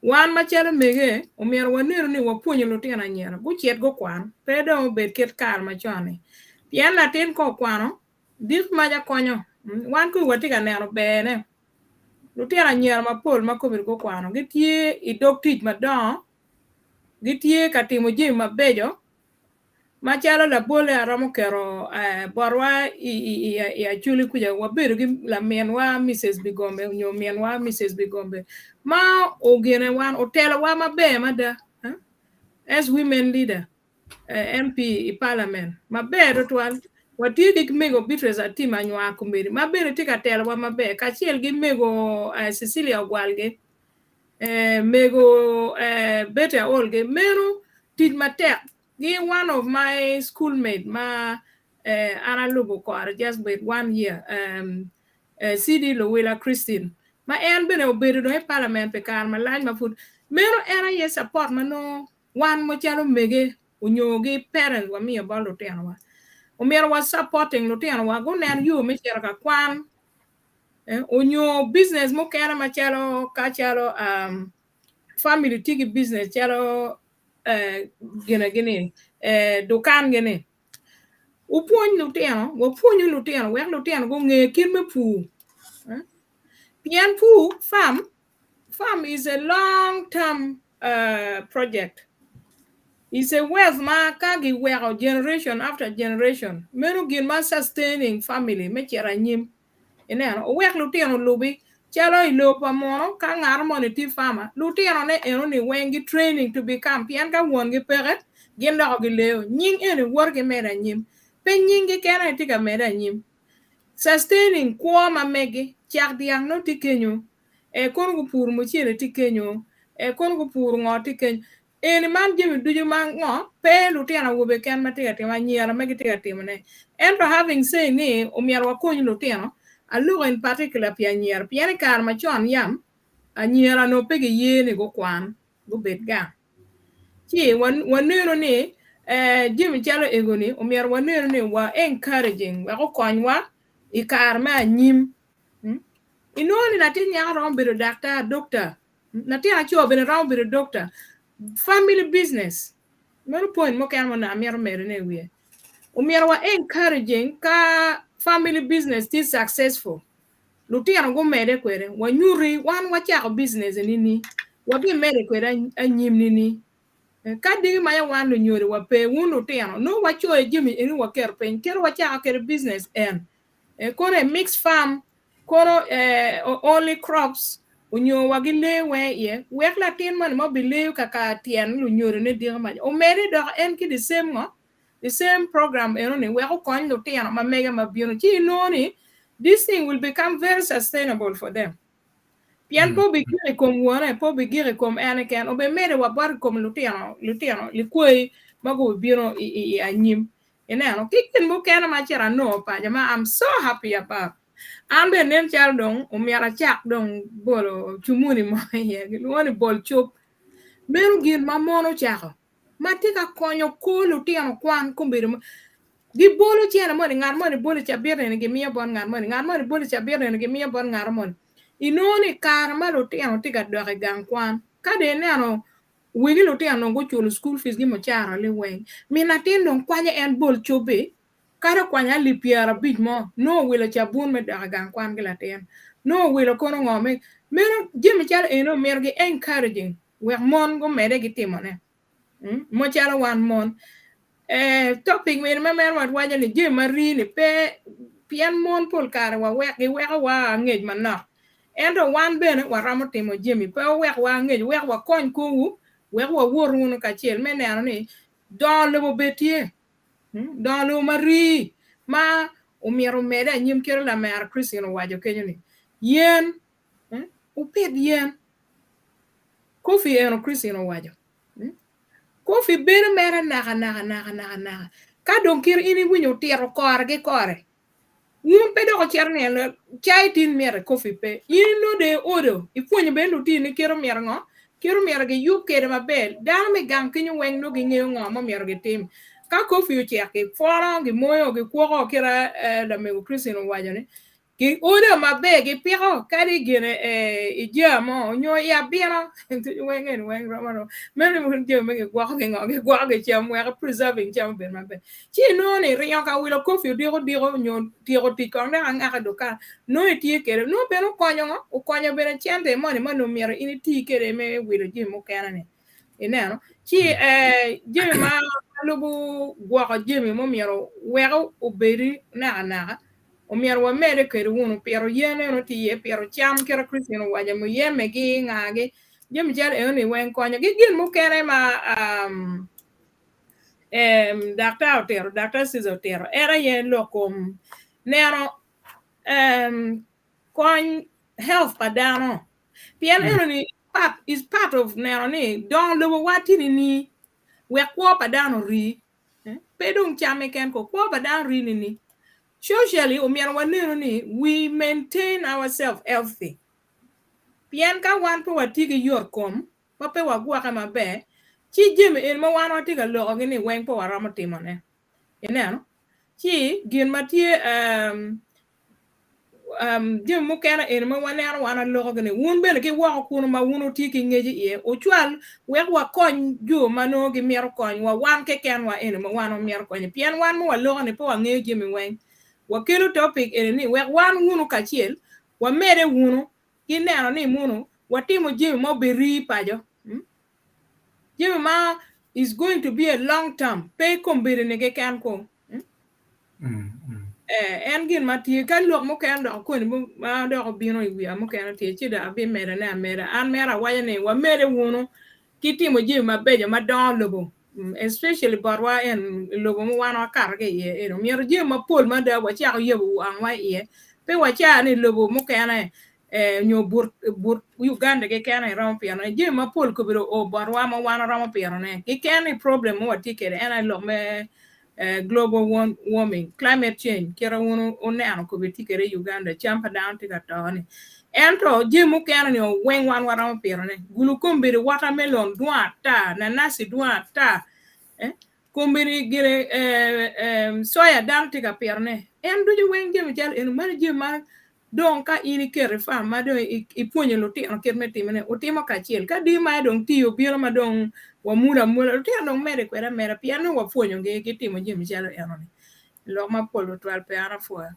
wan macalo mege omyero wanenu ni wapwonyo lutino anyira gucit gukwan pe dong obed kit kare macon-ni pien latin ka okwano dit maca konyo wan kong watye ka neno berne lutino anyira mapol ma kobedi gukwano gitye i dog tic madongo gitye ka timo jami mabeco macalo labolle aromo keto botwa i Acholi kuca wabedo ki laminwa Mrs Bigombe nyo minwa Mrs Bigombe ma ogene wan otelowa maber mada as women leader MP i parliament maber tutwal watye ki mego Beatrice Atim Anywar Komedi ma bene tye ka telowa maber kacel ki mego Cecilia Ogwalgi mego Betty Aolgi meno tic matek gi one of my schoolmate ma an alubo kore just with one year CD Luwila Christine ma en bene obedo dong i parliament pi kare malac ma pud meno en aye support ma nongo wan macalo mege onyo gi parents wamiyo bot lutinowa omyero wa supporting lutinowa gunen yo me cito ka kwan onyo business mukene macalo ka calo family tye ki business calo gine gini dukan gini wupwony lutino wapwonyu lutino wek lutino gunge kit me pur pien pur farm farm is a long term project is a wealth ma ka giweko generation after generation meno gin ma sustaining family me cito anyim ineno owek lutino olubi calo i lobo pa muno ka ngat moni tye farmer lutinone enoni weng gi training to become pien ka wongi peke gin doko gileyo nying eni woto ki medo anyim pe nyinggi kene aye tye ka mede anyim sustaining kwo ma megi cak dyang nongo tye kenyo kono gupuro mucele tye kenyo kono gupuro ngo tye kenyo eni man jami ducu ma ngo pe lutino awobe keken ma tye ka timo anyira ma gitye ka timone ento having say ni omyero wakony lutino aloko in particular pi anyira pien i kare macon yam anyira onongo pe giye ni gukwan gubed gang ci waneno ni jami calo ego-ni omyero wanenu ni wa encouraging wek okonywa i kare me anyim inongo ni latin nyako romo bedo daktar doctor latin aco bene romo bedo doctor family business meno point mukene ma onongo amito medone i wiye omyero wa encouraging ka family business tye successful lutino gumede kwede wanyuti wan wacako business nini wabimede kwede anyim nini ka diki ma wan lunyodo wa pe wun lutino nongo wacoyo jami eni waketo piny kit wacako kwede business en kono mixed farm kono only crops onyo wa gilee weng iye wek latin moni ma obileyo kaka tyen lunyodone diki maca omede dok en ki the same ngo the same program enoni wek okony lutino ma mege ma bino ci inongo ni this thing will become very sustainable for them pien pe obigik i kom wone pe obigik i kom en keken obimedo wa bot i kom lutino lutino likwayi ma gubibino i anyim ineno ki gin mukene ma acito anongo paco ma I'm so happy about an bene nen calo dong omyero acak dong bolo cumuni mo iye gilwongo ni bol cup meno gin ma mon ocako ma tye ka konyo kor lutino kwan kombeddi gibolo cene moni ngat moni bolo cabit eni gimiyo bot ngat moni ngat moni bolo cabit eni gimiyo bot ngat moni inongo ni kare ma lutino tye ka dok i gang kwan ka dong ineno wegi lutino dong guculo school fees gi mucara liweng min latin dong kwanyo en bol cubi kadi okwanyo alip 50 mo nongo owilo cabun me dok i gang kwan ki latin nongo owilo kono ngo me meno jami calo eno myero gi encouraging wek mon gumede gitimone macalo wan mon topic mene ma mere wawaco ni jami ma rii-ni pe pien mon pol kare wawek giweko wa angec manok ento wan bene waromo timo jami pe owek wa angec wek wakony korwu wek wawot wunu kacel me neno ni dongo lobo bed tye dongo lobo ma rii. ma omyero omede anyim kite lamera Christine owaco kenyo ni yen wupit yen coffee eno Christine owaco coffee bedo mere naka naka naka naka naka ka dong kit in iwinyo otito kore ki kore Wun pe dok wucito ni cai tin mite kofi pe. In inongo dong iodo, ipwonyo bene lutini kit omyero ngo, kit omyero giyub kwede maber. Dano me gang kenyo weng nongo gingeyo ngo ma omyero gitim. Ka kofi ocek, gipwono, gimoyo, gikwoko kit lamego Christine owaco ni, giodo maber, gipiko kadi gine i jar mo nyo i abino weng eni weng rom aroma. Meno jami ma gigwoko ki ngo, gigwoko ki cam wek preserving cam obed maber. Ci inongo ni ringo ka wilo kofi odiko odiko nyo tyeko tic kong dok angaka i dukan nongo itye kwede nongo bene okonyo ngo okonyo bene cente moni ma onongo myero in iti kwede me wilo jami mukene ni ineno ci jami ma lubo gwoko jami ma myero wek obedi nakanaka omyero wamede kwede wunu pito yen eno tye iye pito cam kit ma Christine owaco muyeme gi nga gi jami calo enoni weng konyo ki gin mukene ma Daktar otito, Daktar Caesar otito, en aye lok kom neno kony health pa dano. Pien eno ni part, is part of neno ni dongo lobowa tye nini wek kwo pa dano ori. Pe dong cam keken ko, kwo pa dano ori nini. Socially omyero wanenu ni we maintain ourselves healthy. Pien ka wan pe watye ki yot kom, ma pe wagwoke maber, ci jami eni ma wan watye ka lokogi-ni weng pe waromo timone. Ineno? Ci gin ma tye um, um, jami mukene eni ma waneno wan alokogi-ni, wun bene ki woko kunu ma wun wutye ki ngec iye, wucwal wek wakony jo ma nongo gimito kony wa wan kekenwa eni ma wan wamito konyo. Pien wan ma waloko-ni pe wangeyo jami weng. Wakelo topic eni ni wek wan wunu kacel, wamede wunu ki neno ni munu watimo jami ma obirii paco. Jami ma is going to be a long term pe kombeddi ni keken ko. Eh, en gin ma tye ka lok mukene dok koni ma dok obino i wiya mukene tye ci dok abimedone ameda. An mere awaco ni wamede wunu ki timo jami mabeco ma dongo lobo especially botwa en lobo ma wan wakato ki iye eno myero jami mapol mada wacako yabo wangwa iye pe waca ni lobo mukene eh, nyo but, but Uganda keken iromo pirone jami mapol kobedo o botwa ma wan waromo pirone keken ni problem ma watye kwede en aye lok me eh, global warming climate change kite wun wuneno kobedo tye kwede i Uganda cam pa dano tye ka to ni ento jami mukene ni weng wan waromo pirone gulu kombeddi watermelon dwong ata nanasi dwong ata eh? kombeddi gine eh, eh, soya dano tye ka pirone en ducu weng jami calo eno meno jami ma Dong ka in iketo i farm ma dong ipwonyo lutino kit me timone, wutimo kacel. Ka dii ma dong tiyo obino ma dong wamulo amula, lutino dong medde kwede ameda pien nongo wapwonyogi ki timo jami calo enoni. Lok mapol tutwal pe an apwoyo.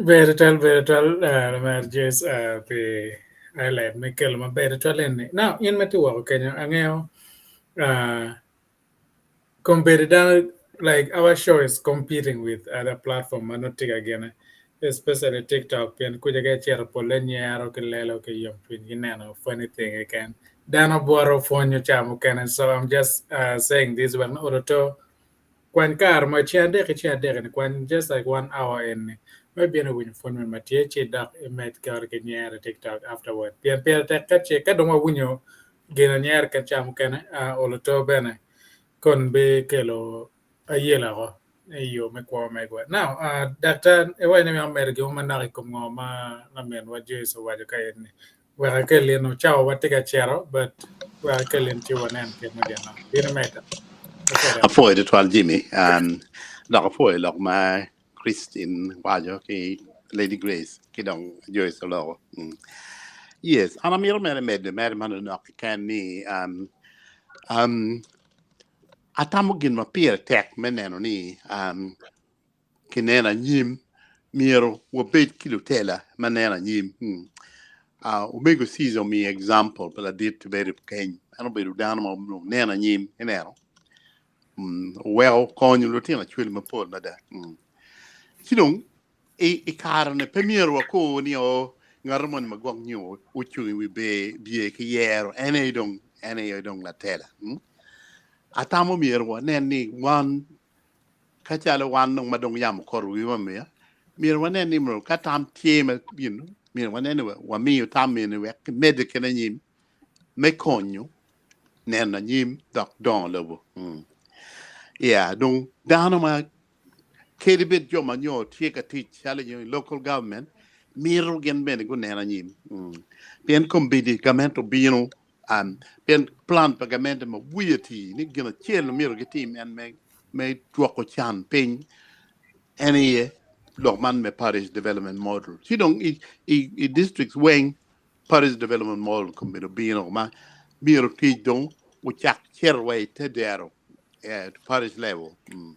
Ber tutwal, ber tutwal, Lamer Joyce pi highlight me kelo maber tutwal eni. Now, in ma itye woko kenyo, angeyo Kombeddi dano like our show is competing with other platform ma nongo tye ka gine especially TikTok pien kuca ka icito polle nyero ki lelo ki yomcwiny ki neno funny thing keken dano bwoto pwonyo ca mukene so I'm just uh, saying this wek nongo oto kwany kare mo ceng adek ki ceng adek ni kwany just like one hour eni me bino winyo pwony meno ma tye ci dok imed kore ki nyero i TikTok afterward pien pire tek ka ce ka dong wawinyo Gin anyera kit ca mukene olo to bene kon bikelo ayela oko i yo me kwo megwa. Now, daktar, iwaco ni imito medo gin mo manok i kom ngo ma laminwa Joyce owaco ka en ni wek akel in cawa wa tye ka cito but wek akel in ci wanen kit me gin no. Bin imedda. Apwoyo tutwal Jimmy, um, dok apwoyo lok ma Christine waco ki Lady Grace ki dong Joyce oloko. Mm. Yes, an amito mere medo mere manonok keken ni um, um, atamo gin ma pire tek me neno ni um, kineno anyim myero wabed ki lutela ma neno anyim. Mm. Uh, omego Caesar omiyo example pa ladit bedo keny. En obedo dano ma neno anyim, ineno. Oweko konyo lutino acwali mapol mada. Ci dong i kare-ni pe myero wakur ni o ngat moni ma gwok nyo ocung i wi bye ki yero en aye dong en aye dong latela. Atamo myero wanen ni wan. Ka calo wan dong ma dong yamo okoto wiwa miya, myero wanen ni myero ka tam tye ma you know, myero wanen ni wamiyo tam eni wek kimedde kene anyim me konyo neno anyim dok dongo lobo. Mm. Yeah, dong dano ma kadi bed jo ma nyo tye ka tic calo i local government mito gin bene gunen anyim. Mm. Pien kombeddi gamente obino um, pien plan pa gamente ma wiye ti ni gin acel ma myero gitim en me me dwoko can piny en aye lok man me parish development model. Ci dong i, i, i districts weng parish development model kombeddi obino ma myero tic dong ocak cito wa i te dero at parish level. Mm.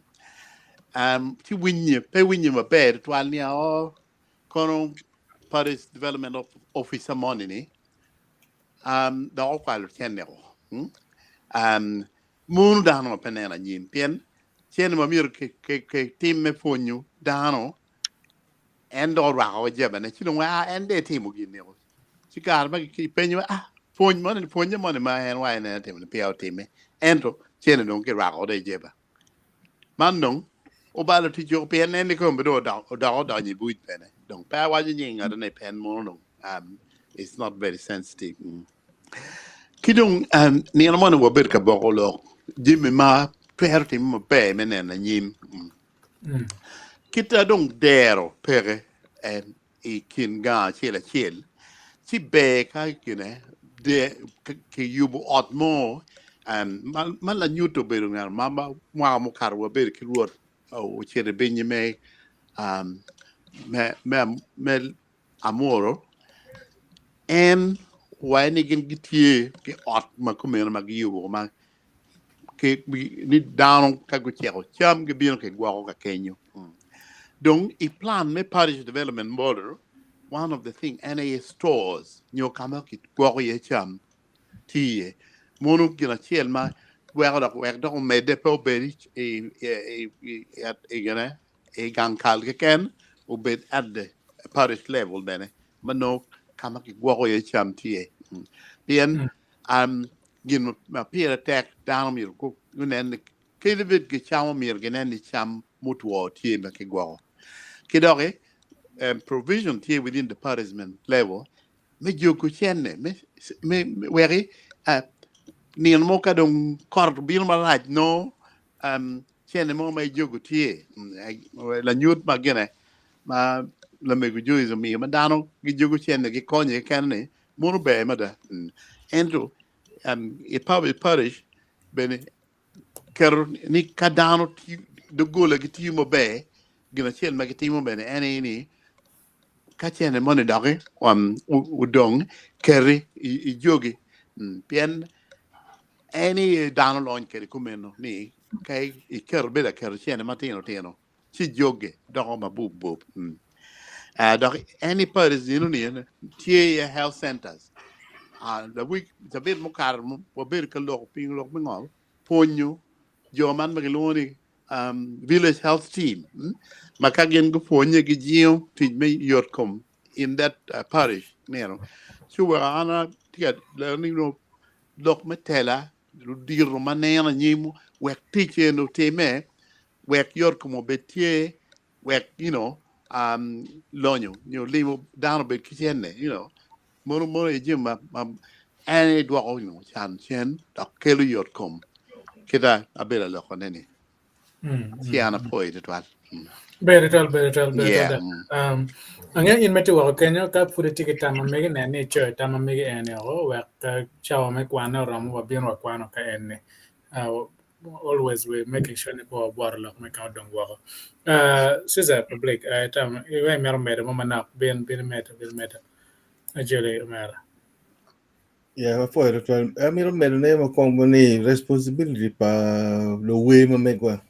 Um, ci winye, pe winye maber tutwal ni oh, kono parish development officer moni ni um, dok okwalo cene-o. Mm? Um, mono dano ma pe neno anyim pien cene ma myero kitim me pwonyo dano en dok orwako jabane ci dong ah, en dong etimo gin-ni ci kare ma kipenyo ah pwony moni pwonye moni ma en wa en etimo ni peya otime ento cene dong kirwako de i jeba man dong obalo tic woko pien en kome dong odok odonyo i buc bene dong pe awaco nying ngat ne pen mono dong um, it's not very sensitive mm. Ki dong um, nino moni wabedo ka boko lok jami ma twero timo maber me neno anyim mm. Mm. Kita dong dero peke en i kin gang acel acel ci ber ka gine de kiyubo ot mo um, ma, ma lanyut obedo ngat ma ma mwaka mukato wabedo ki rwot ocito i binyi me, um, me, me, me Amuro en owaco ni gin gitye ki ot ma kumeno ma giyubo ma ki, ni dano ka guceko cam gibino kigwoko ka kenyo. Dong i plan me parish development model, one of the thing en aye stores nyo ka ma kigwoko iye cam tye iye. Mono gin acel ma weko dok wek dok omedde pe obed i, i, i, i, i, i, i gang kal keken obed at the parish level bene ma nongo ka ma kigwoko iye cam tye. Pien um, gin ma pire tek dano myero gunen ni kadi bed gicamo myero ginen ni cam mutwo tye ma kigwoko. Ki doki um, provision tye within the parish level me jogo cene me, me, me weki uh, nino mo ka dong kot obino marac no um, cene mo ma ijogo tye lanyut ma gine ma lamego Joyce omiyo ma dano gijogo cene gikonye keken ni mono ber mada. Ento um, i public parish bene keto ni ka dano doggola gitiyo maber gin acel ma gitimo bene en aye ni ka cene moni doki um, odong keri i jogi pien en aye dano lony kede kumeno ni ka iketo bedo aketo cene matino tino ci joge doko mabup bup. Mm. Uh, dok en i parish eno ni tye iye health centers. Uh, the week cabit mukato wabedo ka loko piny lok me ngol pwonyo jo man ma gilwongo ni um, village health team mm? ma ka gin gupwonye gijingo tic me yot kom in that uh, parish nino ci weko an atye ka lero ni lok me tela ludito ma neno anyim wek tic eni otime wek yot kom obed tye wek you know um, lonyo nyo limo dano obed ki cene you know mono mono aye jami ma, ma en aye dwoko you know, can cen dok kelo yot kom kita abedo alokone ni ci an apwoyo tutwal. Mm. Ber tutwal, ber tutwal, ber Yeah. tutwal. Um, ange in ma itye woko kenyo ka pud itye ki tam ma megi nen ni icoyo tam ma megi eni oko wek ka cawa me kwane oromo wabino wakwano ka en ni. Uh, always we making sure ni pe wabwoto lok me ka odong woko. Uh, Caesar Public, uh, tam, iwe imito medo mo manok, bin, bin imedo, bin imedo. Ajoli omera. Yeah, apwoyo tutwal. Amito medone mokwongo ni responsibility pa luwer ma megwa.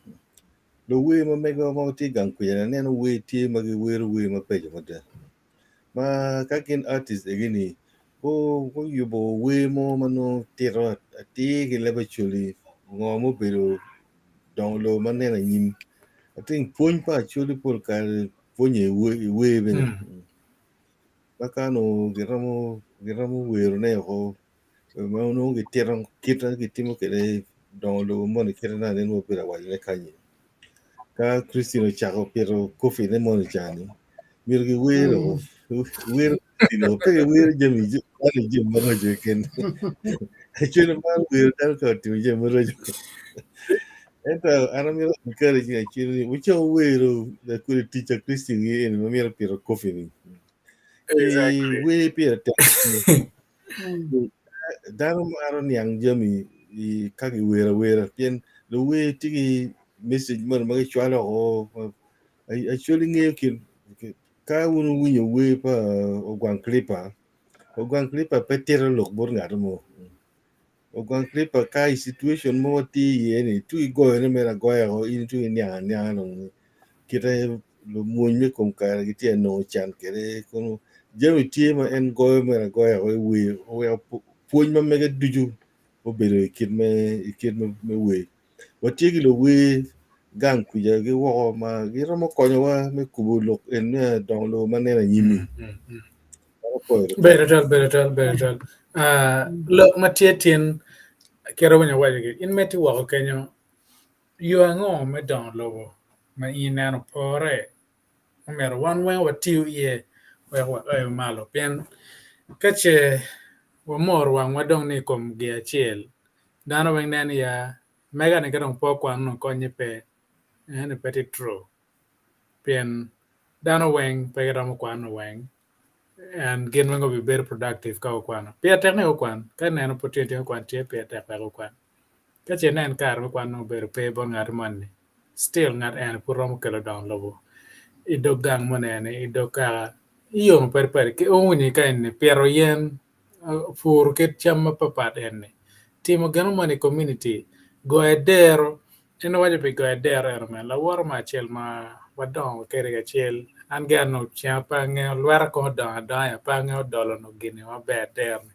Luwer ma megwa ma watye i gang kwija aneno wer tye ma giwero wer mabeco mada. Ma ka gin artist egi-ni guyubo wer mo ma nongo tito atir ki leb Acholi ngo mubedo dongo lobo ma neno anyim. I think pwony pa Acholi pol kare pwonye i wer bene. Ma ka onongo giromo giromo werone woko ma onongo gitito kit ma gitimo kwede dongo lobo moni kite ma nongo wabedo ka wacone kany-nyi. Ka Christine ocako pito kofi ne moni cani, myero giwer wero Christine pe giwero jami mano jami maraco keken. Actually man wero dano ka otimo jami maraco. Ento an amito encourage actually ni wucako wero kodi tic pa Christine gi eni ma myero pito kofi ni. Exactly. Wer pire tek. Dano maro niang jami i ka giwero awera pien luwer tye ki message moni ma gicwalo oko actually ngeyo kin ka wun wuwinyo wer pa Ogwang Clipper, Ogwang Clipper pe tito lok bot ngat mo. Ogwang Clipper ka i situation mo watye iye ni tung igoyone mere agoya oko in tung iniang anianga dong kite lumwony me kom kare gitye ka nongo can kwede kono jami tye ma en goyo mere agoya oko i wer oweko pwony ma mege ducu obedo i kit me i kit me wer. Watye ki luwer gang kwija ki woko ma giromo konyowa me kubo lok en me dongo lobo ma neno anyim-mi. Bedo twal, bedo twal, bedo twal. Ah, lok ma tye tin kit awinyo awaco gi in ma itye woko kenyo yo ango me dongo lobo ma in ineno pore omyero wan weng watiyo iye wek waoyo malo pien ka ce wamoro wangwa dong ni i kom gin acel dano weng neno ni ya mega ni ka dong pe okwano nongo konye pe eno pe tye true pien dano weng pe giromo kwano weng and gin weng obibedo productive ka gukwano. Pire tek ni gukwan ka ineno opportunity me kwan tye pire tek wek gukwan. Ka ce inen kare me kwan nongo obedo pe bot ngat moni still ngat eni pud romo kelo dongo lobo i dog gang moni eni i dog kaka i yo mapadipadi ki owinyo ka eni pito yen puro kit cam mapapat eni timo gino moni i community goyo adero en owaco pi goyo adero eno men lawote mo acel ma wadongo kwede kacel an gire onongo ceng pe angeyo lweta kong odongo adonga pe angeyo dolo nongo gini maber adero ni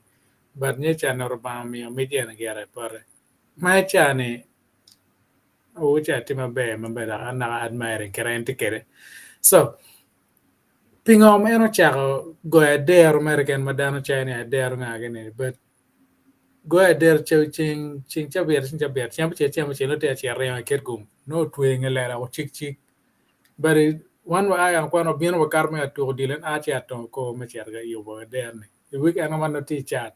but nyo ca ni Rubanga omiyo mic eni gire bote ma i ca ni oca tye maber maber dok an naka admiring kit ma en tye kwede so pingo ma en ocako goyo adero mere keken ma dano cayo ni adero nga gini but goyo adero ceng ceng cabit ceng cabit ceng abicel ceng abicel nongo tye ka cito ringo i Kitgum nongo otweyo i nge lela ocik cik but wan wa aa kwan wabino wakato me ka tuko odilo en a ci atongo kor me cito ka yubo adero ni i weekend ma nongo tye i cat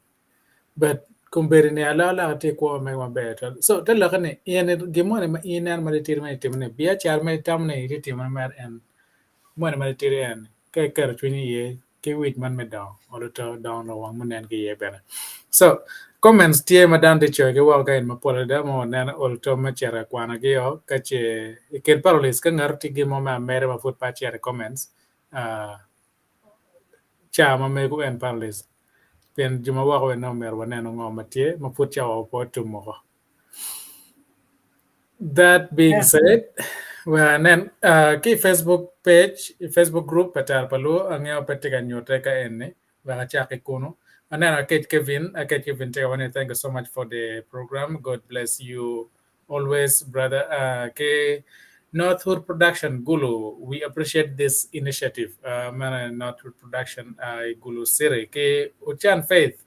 but kombeddi ni alokaloka tye i kwo mege maber twatwal so te lokke ni in gin moni ma in ineno ma titidi ma itimo ni biacara ma itamo ni itye timo mere en moni ma titidi en ka iketo cwinyi iye ki wic man me dongo olo to dongo nongo wang munen ki iye bene so comments tye ma dano tye coyo ki woko ka en mapol adada ma waneno olo to me cito ka kwanogi o ka ce i kin panelists ka ngato tye gin mo me ameda ma pud pe acito i comments uh, ca ma mego en panelists pien jo ma woko bene nongo myero wanenu ngo ma tye ma pud cawa pe otum woko. That being said, we anen uh, ki i Facebook page, i Facebook group pa Tero pa Luo, angeyo pe tye ka nyute ka eni, wek acak ki kunu. Aneno Akec Kevin, Akec Kevin tye ka waco ni thank you so much for the program. God bless you always, brother. Uh, ki Northwood Production Gulu, we appreciate this initiative. Uh, meno Northwood Production uh, i Gulu City. Ki Ochan Faith,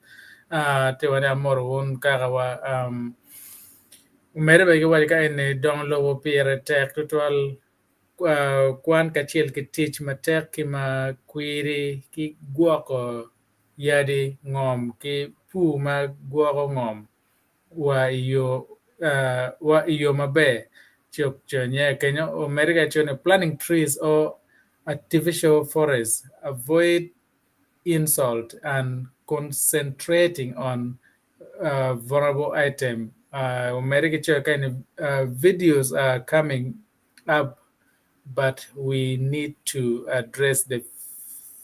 uh, tye wa ni amoro wun kaka wa um, omede bene giwaco ka eni dongo lobo pire tek tutwal uh, kwan kacel ki tic matek ki ma kwiri ki gwoko yadi ngom ki pur ma gwoko ngom wa i yo uh, wa i yo maber cok nye kenyo omede ka ni planting trees or artificial forests avoid insult and concentrating on uh, vulnerable item uh, omede ki coyo ka ni uh, videos are coming up but we need to address the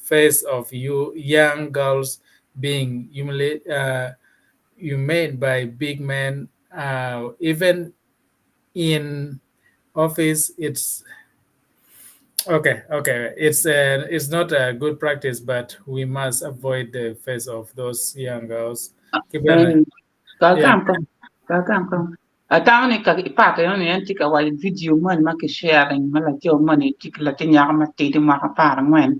face of you young girls being humiliated uh, humiliated by big men uh, even in office it's okay it's not a good practice but we must avoid the face of those young girls Ki bene Ka yeah agam kong, ka agam kong. Atamo ni ka ipato eno ni en tye ka waco video moni ma ki sharing ma laco moni tye ki latin nyako matidi mwaka 14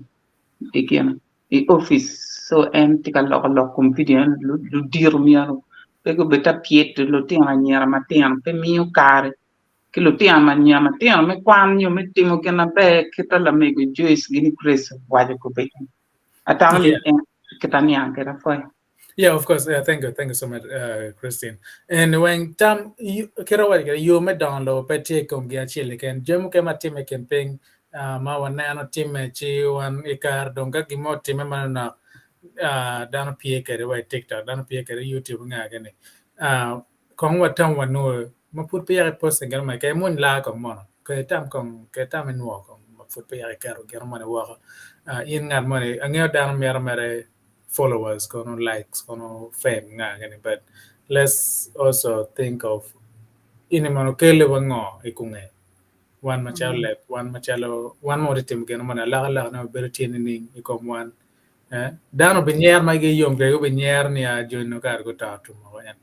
i gin i office so en tye ka loko lok kom video eno ludito myero pe gubed ta pyedo lutino anyira matino pe miyo kare. ki lutino ma anyira matino me kwan nyo me timo gin maber kit ma lamego Joyce gini Grace owaco kobedi. Atamo ni en kit aniang kwede apwoyo. Yeah, of course. Yeah, thank you. Thank you so much, Christine. And when tam kit awaco kwede yo me dongo lobo pe tye i kom gin acel keken. Jami mukene ma timme i kin piny ma waneno timme ci wan i kare dong ka gin mo otimme manonok dano pye kwede wa i TikTok, dano pye kwede i YouTube nga gini. Kong watam wanwo ma pud peya ki posting gin mo keken imwony laa kong mono kong itam kong kong itam inwo kong ma pud peya kiketo gin moni woko. In ngat moni angeyo dano mito mere followers kono likes kono fame nga gini but let's also think of ini mono kele wa ngo i kunge wan macalo leb wan macalo wan ma watye timo gin moni alokaloka ne obedo tye nining i kom wan eh dano obinyero ma igi yom kwede gubinyero ni ah joni nongo kare guto tum woko en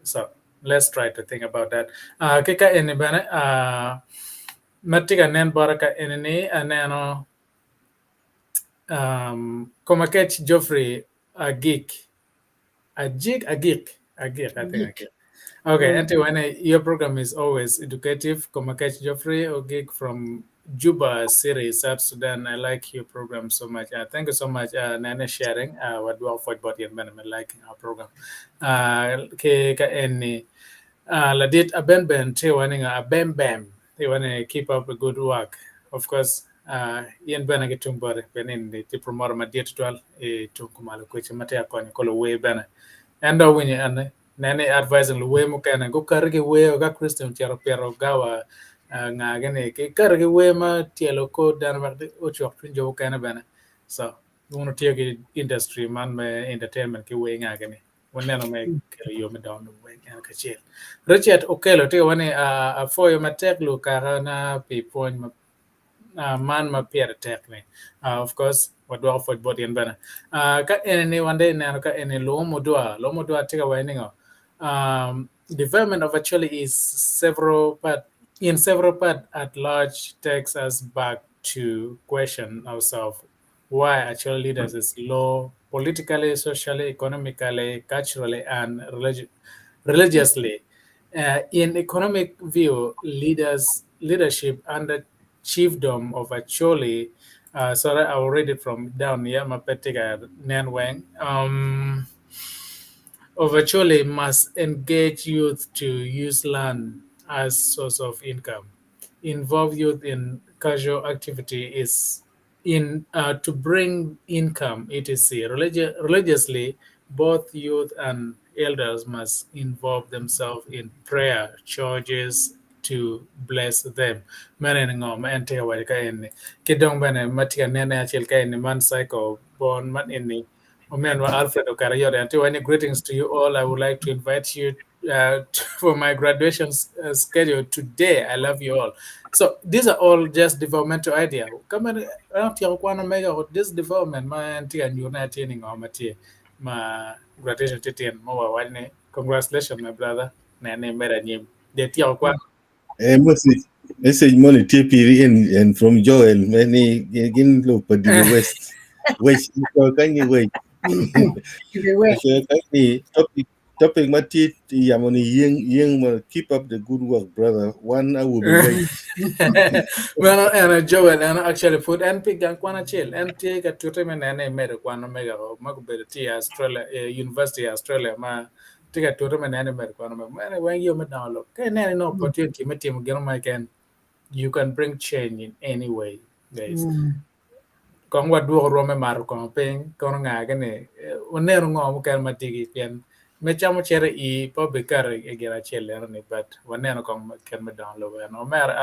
so let's try to think about that uh, ki ka eni bene uh, ma tye ka nen bota ka eni ni aneno um, Komakech Geoffrey Agik. Ajik, Agik, Agik, I think Agik. Okay, mm. anyway, your program is always educative. Komakech Geoffrey Ogik from Juba City, South Sudan. I like your program so much. Thank you so much, Nene, sharing. What do I for body and liking our program. Ke ka eni ladit aben ben te waninga aben bem They want to keep up a good work. Of course, in bene ki tung bote pien in itye promoter madit tutwal i tung kumalo kwica ma tye ka konyo ko luwer bene. En dong owinyo ene, nen ni advising luwer mukene gukati ki wer ka Christian ocito opito gawa nga gini ki kati ki wer ma tyelo kor dano wek ocuk cwiny jo mukene bene. So, wun wutye ki industry man me entertainment ki wer nga gini. Waneno me kelo yo me dongo lobo weng en kacel. Richard Okello tye ka waco ni apwoyo matek lukaka na pi pwony ma man ma pire tek ni. Of course wadwoko pwoc bot in bene. Ka eni ni wan dong ineno ka eni Luo Mudwa, Luo Mudwa tye ka waco ni ngo? Development of actually is several part in several part at large takes us back to question ourselves why actually leaders is low politically, socially, economically, culturally, and religiously. In economic view, leaders leadership under chiefdom of Acholi, sorry, I will read it from down here, ma pe tye ka nen weng. Of Acholi must engage youth to use land as source of income. Involve youth in casual activity is in to bring income, etc. Religiously, both youth and elders must involve themselves in prayer charges to bless them. Meno en ngo ma en tye ka waco ka eni. Ki dong bene ma tye ka nene acel ka eni man cycle bon man eni ominwa Alfred Okarayot en tye ka waco ni greetings to you all. I would like to invite you for my graduation schedule today. I love you all. So these are all just developmental idea. Come on, this development ma en tye ka nyutone tye ni ngo ma tye ma graduation tye tyen ma wawaco ni congratulations my brother ne ni imedo anyim de tyeko kwan. Eh, message, message moni tye piri en, en from Joel me ni gin lo pa Dibe West. West, kany ni West. Kany ni topic Topic ma tye yamo ni yeng yeng ma keep up the good work brother wan awobe weng. Meno en Joel en actually pud en pi gang kwan acel en tye ka tute me nene emedo kwan omega ma gubedo tye i Australia eh, University i Australia ma tye ka tute me nene emedo kwan omega meno weng yo me dongo lok ka ineno ino opportunity me timo gin mo keken you can bring change in any way guys. Mm. Kong wadwoko rwom me mato kongo piny kono nga gini wanenu ngo mukene ma digi pien me camo cito i pe obikato i gin acel eno ni but waneno kong kit me dongo lobo eno omera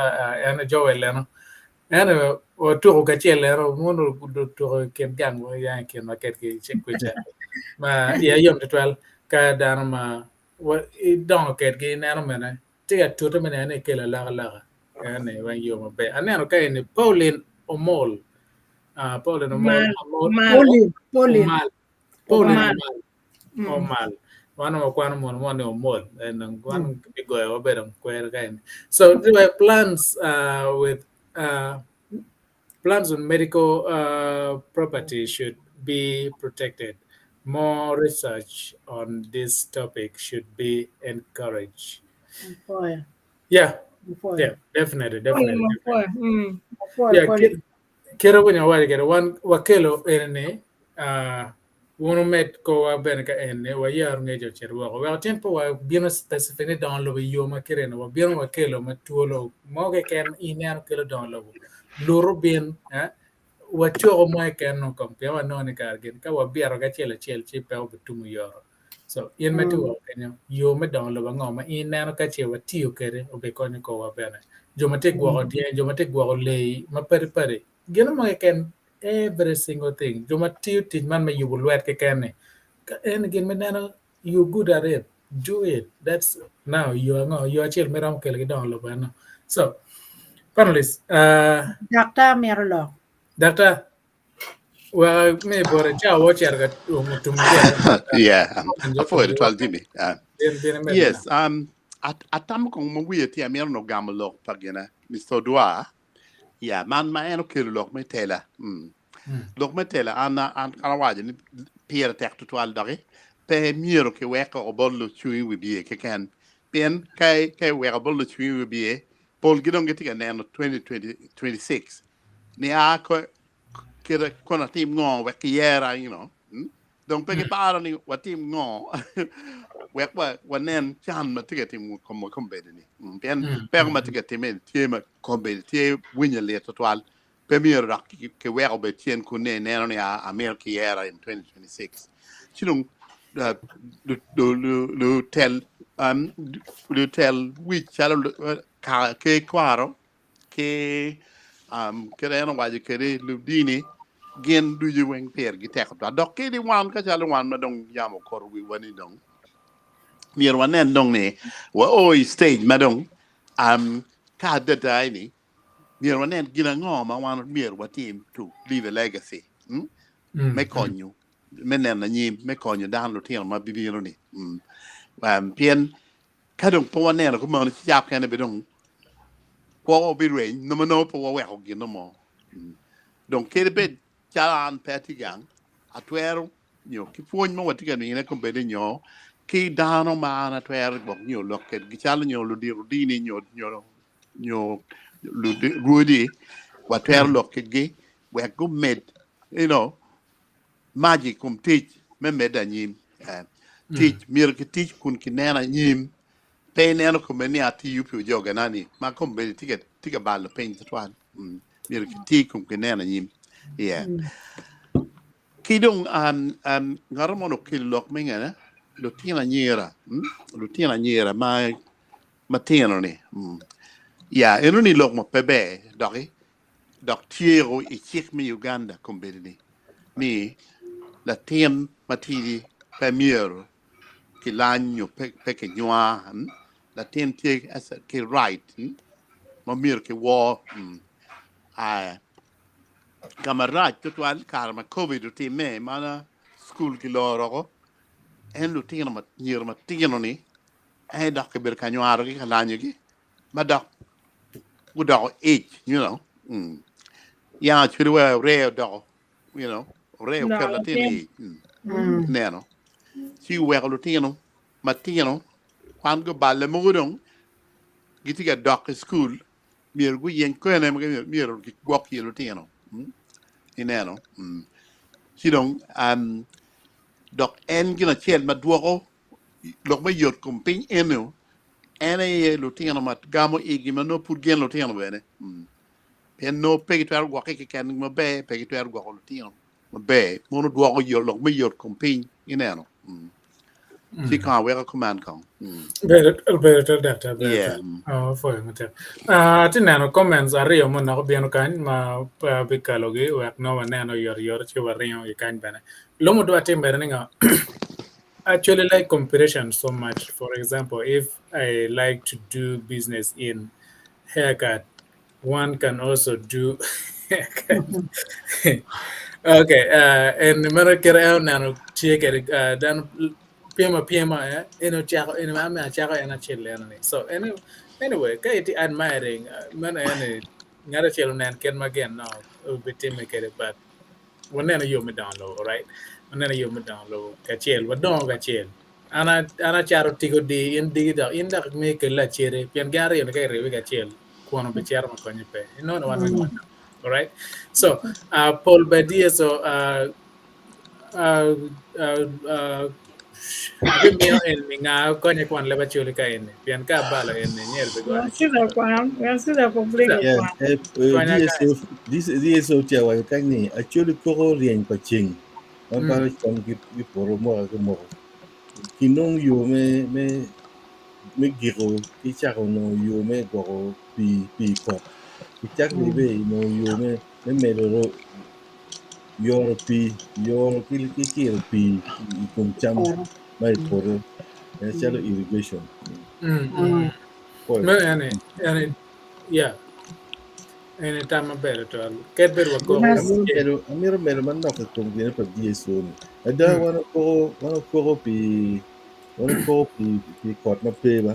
en Joel eno eno watuko kacel eno mun otuko i kin gang wa yang i kin wa kedgi kwica ma iya yom tutwal ka dano ma idongo kedgi ineno mene tye ka tute me neno ni ekelo alokaloka ene weng yo maber. Aneno ka eni Pauline Omol. Pauline Omol. Omal. Pauline. Pauline. Omal. Pauline Omal. Omal. Wan wakwano mono mo ni Omol. En wan bigoyo wabedo kwero ka eni. So there were plans with plans on medical property should be protected. More research on this topic should be encouraged. Yeah. Apwoyo. Yeah, definitely, definitely. Apwoyo. Mm. Apwoyo Yeah, Colin. kite winyo awaco kede wan wakelo eni ni ah, wun wumed kowa bene ka eni wayero ngec ocit woko weko tyen pe wabino specific ni dongo lobo i yo ma kite ni wabino wakelo ma twolo mo keken ineno kelo dongo lobo luto bin eh, wacoko mo keken nongo kong pien wanongo ni kare gin ka wabito ki acel acel ci pe obitumo yoro so in ma tye woko kenyo yo me dongo lobo ango ma in ineno ka ce watiyo kwede obikonyo kowa bene jo ma tye gwoko dyangi jo ma tye gwoko leyi mapadi padi gin mo keken every single thing jo ma tiyo tic man me yubo lwet keken ni ka en gin me neno you good at it do it that's now yo ango yo acel me romo kelo ki dongo lobo eno so panelists Daktar mito lok. Daktar well me bore cha wo cer ka tumo tumo Yeah, apwoyo twal Jimmy. Yes, atamo kong ma wiye tye amito nongo gamo lok pa gina Mr. Odwar. Yeah, man ma en okelo lok me tela. Lok me tela an an awaco ni pire tek tutwal doki pe myero kiwek oko bot lucung i wibye keken pien ka ka iweko bot lucung i wibye polgi dong gitye ka neno 2026 ni a ko kite kono atim ngo wek kiyera you know Dong pe giparo ni watim ngo wek wanen can ma tye ka timo komwa kombeddi-ni. Pien peko ma tye ka timme-ni tye ma kombeddi tye winyo lit twatwal. Pe myero dok kiwek obed cen kun ni ineno ni amito kiyera in 2026. Ci dong lutel lutel wic calo ker kwaro ki kit en owaco kwede ludini gin ducu weng pirgi tek tutwal dok kadi wan ka calo wan ma dong yamo okoto wiwa ni dong myero wanen dong ni wao i stage ma dong ka adada ni myero wanen gin ango ma wan myero watim to leave a legacy me konyo me neno anyim me konyo dano lutino ma bibino ni pien Ka dong pe waneno kumeno, ci cak kene bene dong kwowa obirweny ma nongo pe waweko gin mo. Dong kadi bed calo an pe atye gang, atwero nyo ki pwony ma watye ka mine kombeddi nyo ki dano ma an atwero gwok nyo lok kedgi calo nyo ludito dini nyo nyo nyo rwodi watwero lok kedgi wek gumed you know Mac i kom tic me medde anyim. Tic myero kitic kun kineno anyim, pe ineno kome ni atiyo pi ojogena-ni ma kombeddi tye ka balo piny twatwal. Myero kiti kun kineno anyim. Yeah. Ki dong ngat mo okelo lok me ngene lutino anyira, lutino anyira ma matino-ni. Yeah, enoni lok ma pe ber doki dok tyeko i cik me Uganda kombeddi-ni ni latin matidi pe myero kilany nyo pe kinywar. Latin tye ki right ma myero kiwor. Ka marac tutwal kare ma covid otimme ma cukul kiloro woko en lutino anyira matino-ni aye dok kibedo ka nywarogi ka lanyogi. ma dok gudoko ic you know mm. Ya actually we oree odoko you know oree oketo latin i ic mm. mm. neno ci oweko lutino matino kwan guballe mogo dong gitye ka dok i cukul myero guyeny kwene ma myero gigwok iye lutino mm. ineno mm. ci dong um, dok en gin acel ma dwoko lok me yot kom piny eno en aye lutino ma gamo igi ma nongo pud gin lutino bene pien nongo pe gitwero gwokke keken maber pe gitwero gwoko lutino maber mono dwoko lok me yot kom piny ineno ci kong aweko kuman kong. Ber ber daktar ber. Yeah. Oh, pwoyo matek. Ah, atye neno comments aryo mo nok obino kany ma pe abikalogi wek nongo waneno oyotoyot ci waringo ki kany bene. Lumo dwa timere ni ngo? Actually like competition so much. For example, if I like to do business in haircut, one can also do haircut. okay, uh, and meno kite en oneno tye kede uh, dano pyem apyema eh, en ocako en ame acako en acel eno ni. So anyway, anyway ka itye admiring uh, meno en ni ngat acel onen kit ma gin no obitime kede but waneno yo me dongo lobo, right? Waneno yo me dongo lobo kacel, wadongo kacel. An an acato tigo di in digi dok in dok mi kel lacede pien gin aryo ni ka iribe kacel kwon obicito ma konye pe. Inongo ni wan weng wanok. Alright? So, pol pa DSO abimiyo eni nga konye kwan leb Acholi ka eni pien ka abalo eni myero bigone. Yeah, DSO, DSO tye awaco kany ni Acholi koko ryeny pa ceng ma balo cam ki poto mwaka ki mwaka. Kinong yo me me me giko ki cako nongo yo me gwoko pii pii kot. Kicak ribe nongo yo me me medo yoro pii yoro ki ki kiro pii i kom cam ma i poto calo irrigation. Pol. Ene ene yeah. Ene tam maber tutwal. Kadi bed wakoko. Amito medo amito medo manok i kom gine pa DSO ni. Ada wan okoko wan okoko pi wan okoko pi pi kot ma pe ba.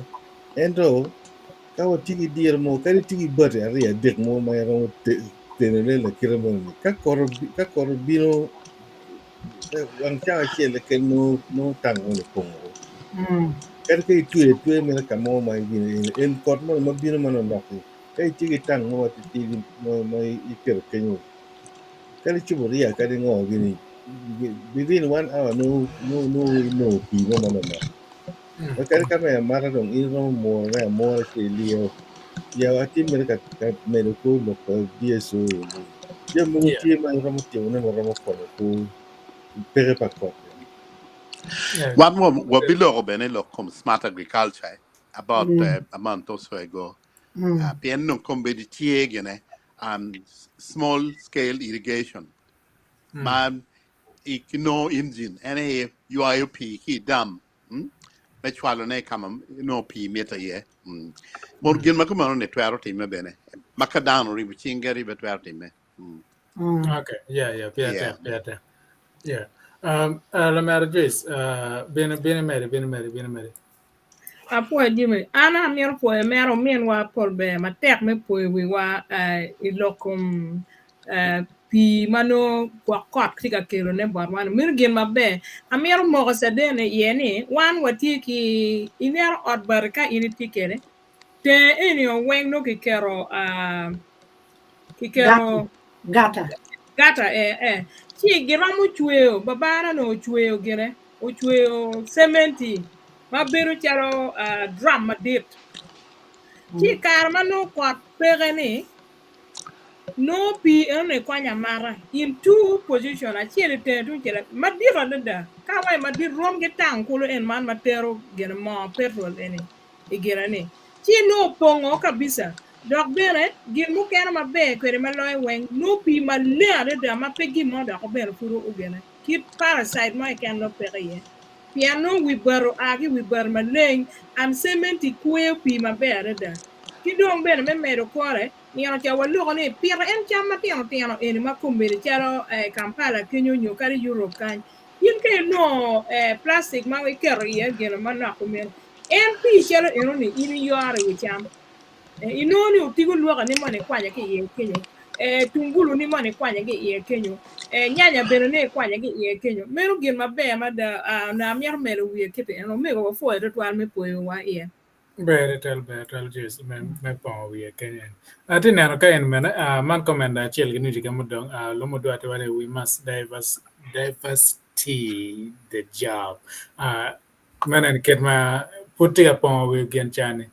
Ento ka watye ki diro mo kadi itye ki bati aryo adek mo ma iromo tenone lakite moni ka kot ka kot obino wang cawa acel keken nongo nongo tang moni opong woko. Kadi ka itweyo atweya mere ka mo ma en kot moni ma bino manok-ki ka itye ki tang mo matitidi ma iketo kenyo kadi cuburia kadi ngo gini within one hour nongo inongo pii mo manonok ma kadi ka me amata dong in iromo murone amura ci iliyo ya atye mere ka medo kor lok pa DSO ni jami mogo tye ma iromo timone ma romo konyo kor peke pa kot. Wan wabiloko bene lok kom smart agriculture about a month or so ago. Pien nongo kombeddi tye gine small scale irrigation ma kinongo engine en aye ywayo pii ki i dam me cwalone ka ma nongo pii mitte iye. Mon gin ma kumeno ni twero timme bene ma ka dano oribo cingi ariba twero timme. Okay, yeah, pire tek, pire tek. Yeah. Lamera Joyce, bino bino imede, bino imede, bino imede. Apwoyo Jimmy. An amito pwoyo mere ominwa pol ber matek me poyo wiwa i lok kom pii ma nongo gwok kot tye ka kelone botwa ni. Meno gin maber. Amito moko caden iye ni wan watye ki ineno ot bati ka in itye kwede tenge eni weng nongo kiketo kiketo Gata. Gata eh eh. Ci giromo cweyo babana onongo ocweyo gine ocweyo cementi ma bedo calo drum madit. Ci i kare ma nongo kot peke ni nongo pii enoni ikwanyo amata in two position acel itenge tungcel madit adada ka awaco madit rom ki tang kulu en man ma tero gine moo petrol eni i gine ni ci nongo opongo kabisa dok bene gin mukene maber kwede ma loyo weng nongo pii maleng adada ma pe gin mo dok bene pud ogene kit parasite mo keken nongo peke iye pien nongo wi bati oa ki i wi bati maleng and cementi kweyo pii maber adada. Ki dong bene me medo kore, nino ca waloko ni pito en cam matino tino eni ma kombeddi calo Kampala kenyo nyo kadi Europe kany. In ka inongo plastic ma iketo iye gin manok kumeno, en pii calo enoni in iyoro i wi cam. Inongo ni otigo lwoke ni moni ikwanyo ki iye kenyo, tungulu ni moni ikwanyo ki iye kenyo, nyanya bene ni ikwanyo ki iye kenyo. Meno gin maber mada onongo amito medo wiye kiti eno omego wapwoyo twatwal me poyowa iye. Ber twatwal, ber twatwal Joyce me pongo wiye kenyo eni. Atye neno ka en bene man comment acel ki nucu keken mudong lumo dwa tye waci we must diversity the job. Meno en kit ma pud tye ka pongo wi gin ca-ni,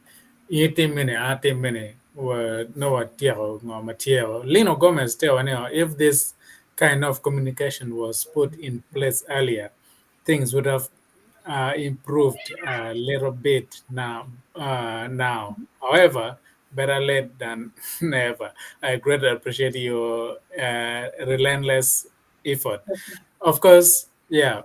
in itim mene, an atim mene, nongo watyeko ngo ma tye o. Lino Gomez tye wa ni if this kind of communication was put in place earlier, things would have improved a little bit now. However, better late than never. I greatly appreciate your relentless effort. Of course, yeah.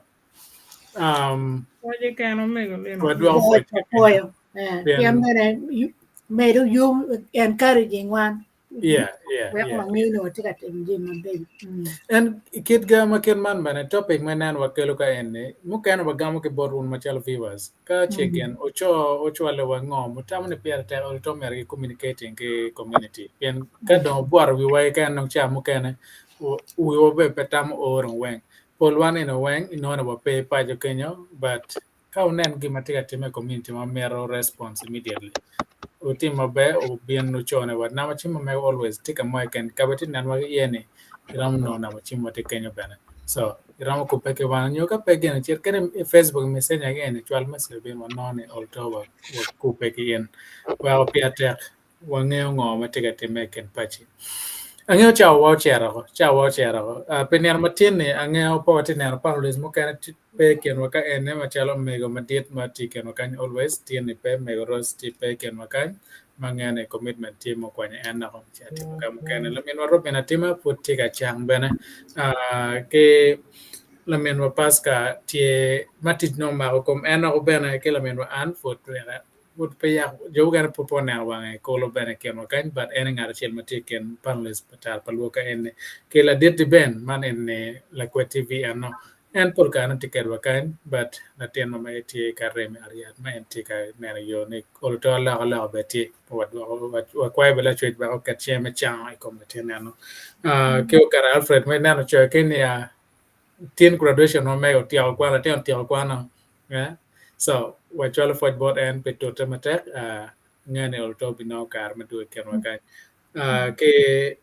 Um, Pwoce kene omego Lino. wadwoko pwoc Apwoyo. Eh, Pien bene medo yom encouraging wan. Weko wangeyo ni watye ka timo jami mabeco. En kit ga ma kit man bene topic ma nen wakelo ka eni mukene wagamo ki bot wun macalo viewers ka ce gin oco ocwalo wa ngo mutamo ni pire tek to myero gi communicating ki community pien ka dong obwoto wiwa keken dong ca mukene wiwa bene pe tamo oro weng pol wan eni weng inongo ni wape paco kenyo but. Ka wunen gin ma tye ka timme i community ma mito response immediately, wutim maber wubin wucone wa. Namba cim ma mego always tye ka mo keken ka itye ka nenowa ki iye ni iromo nongo namba cim wa tye kenyo bene. So iromo kubbe ki wan nyo ka pe gin cit kadi i Facebook messenger ki eni cwal message bin wanongo ni olto wakubbe ki in. Weko pire tek wangeyo ngo ma tye ka timme i kin paci. Angeyo cawa wa ocito oko, cawa wa ocito oko. Uh, pi nino matin-ni angeyo pe watye neno panelist mukene pe i kinwa ka ene macalo mego madit ma tye i kinwa kany always tye-ni pe, mego Rose tye pe i kinwa kany ma angeyo ni commitment tye ma okwanyo en woko ci atimo ka mukene. Laminwa Robin Atima pud tye ka cang bene uh, ki laminwa Pasca tye ma tic nongo omako kom en woko bene ki laminwa Ann pud Pud pe yak, jo mukene pud pe oneno wange kolo bene i kinwa kany, but en aye ngat acel ma tye i kin panelist pa Tar pa Luo ka eni. Ki ladit-ti Ben, man eni lakwed TV eno, en pol kare nongo tye kedwa kany, but latin ma mege tye ka rem i ot yat ma en tye ka neno yo ni olo to alokaloka bene tye, pe wadwoko, wakwayo bene Lacwec wek oket cinge me cango i kom latin eno. Ki okero Alfred ma ineno ocoyo kany ni tin graduation ma mege otyeko kwan, latin otyeko kwano, Eh, so wacwalo pwoc bot en pi tute matek. Uh, nge ni oluto binongo kare me dwogo i kinwa kany. Uh, ki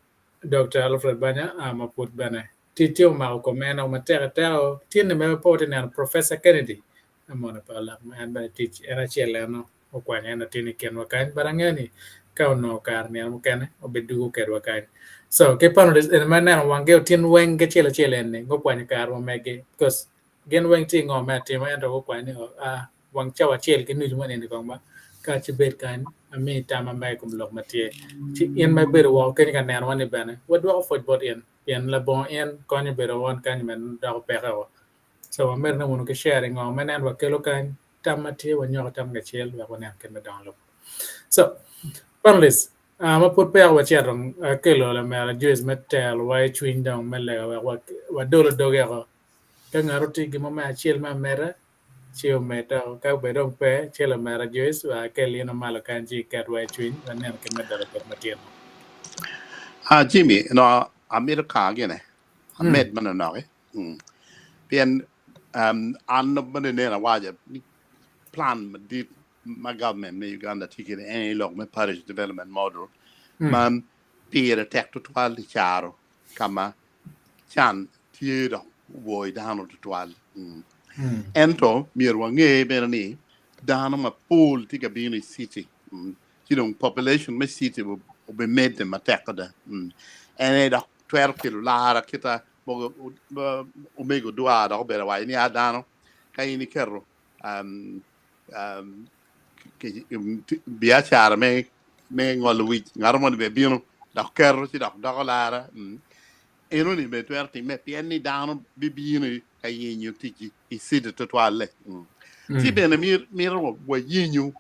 Dr. Alfred Banya uh, ma pud bene tic tye omako kom en matek ateko. Tin ni mere pe watye neno Professor Kennedy amono pa olak ma en bene tic en acel eno okwanyo en atin i kinwa kany. But angeyo ni ka onongo kare nino mukene obidugo kedwa kany. So ki panelist eni ma ineno wanggi otin weng ki acel acel eni gukwanyo kare ma megi because Gin weng tye ngo me atima ento gukwanyo ni ah wang cawa acel ki nucu moni eni kong ba ka ci bed kany ami tam ma i kom lok ma tye ci in ma ibedo woko kenyo ka nenowa ni bene wadwoko pwoc bot in pien labongo in konyo bedo wan kany bene doko peke o so wamito ni wunu ki share ngo ma inen wakelo kany tam ma tye wanywako tam kacel wek wanen kit me dongo lobo so panelists uh, ma pud peya wacito akelo lamera Joyce me telo wa i cwiny dong me lega wek wadolo doge oko Ka ngat otye ki gin mo me acel me ameda, ci omedde. Ka bene dong pe, ci lamera Joyce wa akel in malo kany ci iket wa i cwiny waneno kit me dolo kwede matino. Ah, Jimmy, no, amito ka gine, amed manonok, mm. Pien um, an bene neno awaco ni plan madit ma government me Uganda tye kwede en aye lok me parish development model ma pire tek tutwal i caro ka ma can tye dok obwoyo dano tutwal. Ento myero wange bene ni dano mapol tye ka bino i city ci dong population me city obimedde matek ada. En aye dok twero kelo lara kita mogo omego dwar dok obedo awaco ni a dano ka in iketo biacara me me ngolo wic ngat moni bene bino dok keto ci dok doko lara enoni bene twero timme pien ni dano bibino ka yenyo tic i city tutwalle ci bene mito wayenyo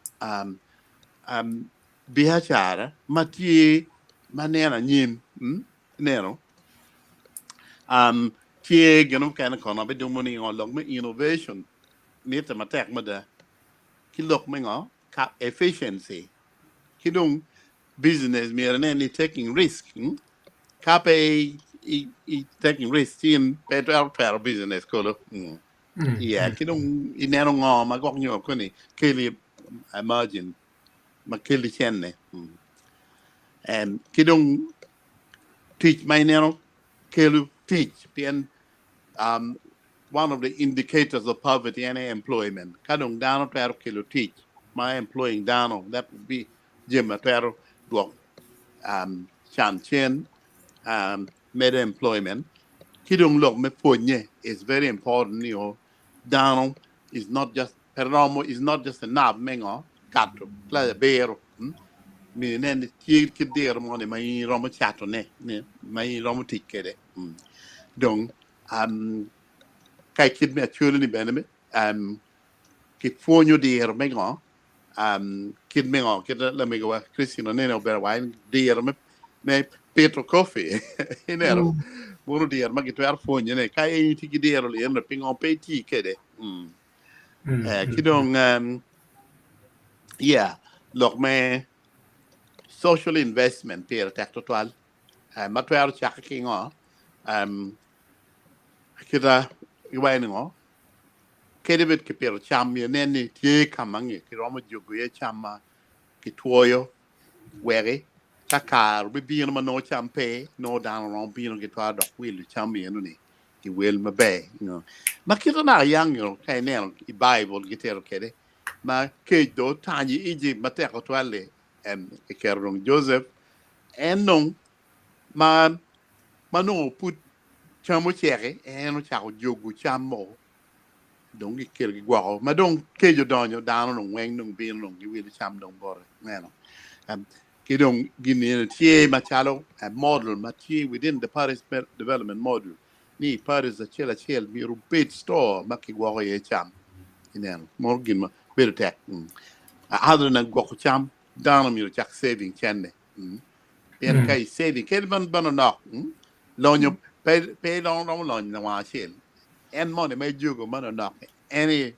biacara ma tye ma neno anyim ineno tye gin mukene kono abidumo ni ngo lok me innovation mitte matek mada ki lok me ngo ka efficiency ki dong business myero inen ni taking risk ka pe i taking risk ci in pe itwero twero business kulu yeah ki dong ineno ngo ma gwok nyo koni keli margin ma keli cene and ki dong tic ma ineno kelo tic pien um, one of the indicators of poverty en aye employment. Ka dong dano twero kelo tic ma employing dano, that would be jami ma twero dwoko um, can cen um, medo employment. Ki dong lok me pwonye is very important ni o dano is not just pe romo is not just enough me ngo kato class abiro mm? Myero inen ni tye ki diro mo ni ma in iromo catone ni ma in iromo tic kwede mm. Dong um, ka i kit me acwele ni bene um, kipwonyo diro me ngo um, kit me ngo kit lamegowa Christine onene obedo wa diro me, me pito coffee ineno mono diro ma gitwero pwonyone ka in itye ki diro lieno pingo pe iti kwede mm. Eh, ki dong um, yeah lok me social investment pire tek tutwal eh, ma twero cakke ki ngo um, kita giwaco ni ngo? Kadi bed kipito cam, myero inen ni tye ka ma kiromo jugo iye cam ma kitwoyo weki ka kare obibino ma nongo cam pe, nongo dano romo bino gitwero dok wilo cam eno-ni i wel maber. Ma kite naka yang ka ineno i Baibul gitito kwede ma kec dong otanyo i Ejipt matek tutwal-li, kiketo dong Joseph en dong ma ma nongo pud cam oceki en ocako jogo cam mogo dong gikelo gigwoko ma dong kec odonyo dano dong weng dong bino dong giwilo cam dong bote neno ki dong gin eni tye macalo a model ma tye within the parish development model ni parish acel acel myero obed store ma kigwoko iye cam ineno meno gin ma bedo tek other than gwoko cam dano myero ocak saving cente pien ka i saving kadi bene onok lonyo pe pe romo lonyo lawang acel en moni ma ijogo ma nonok en aye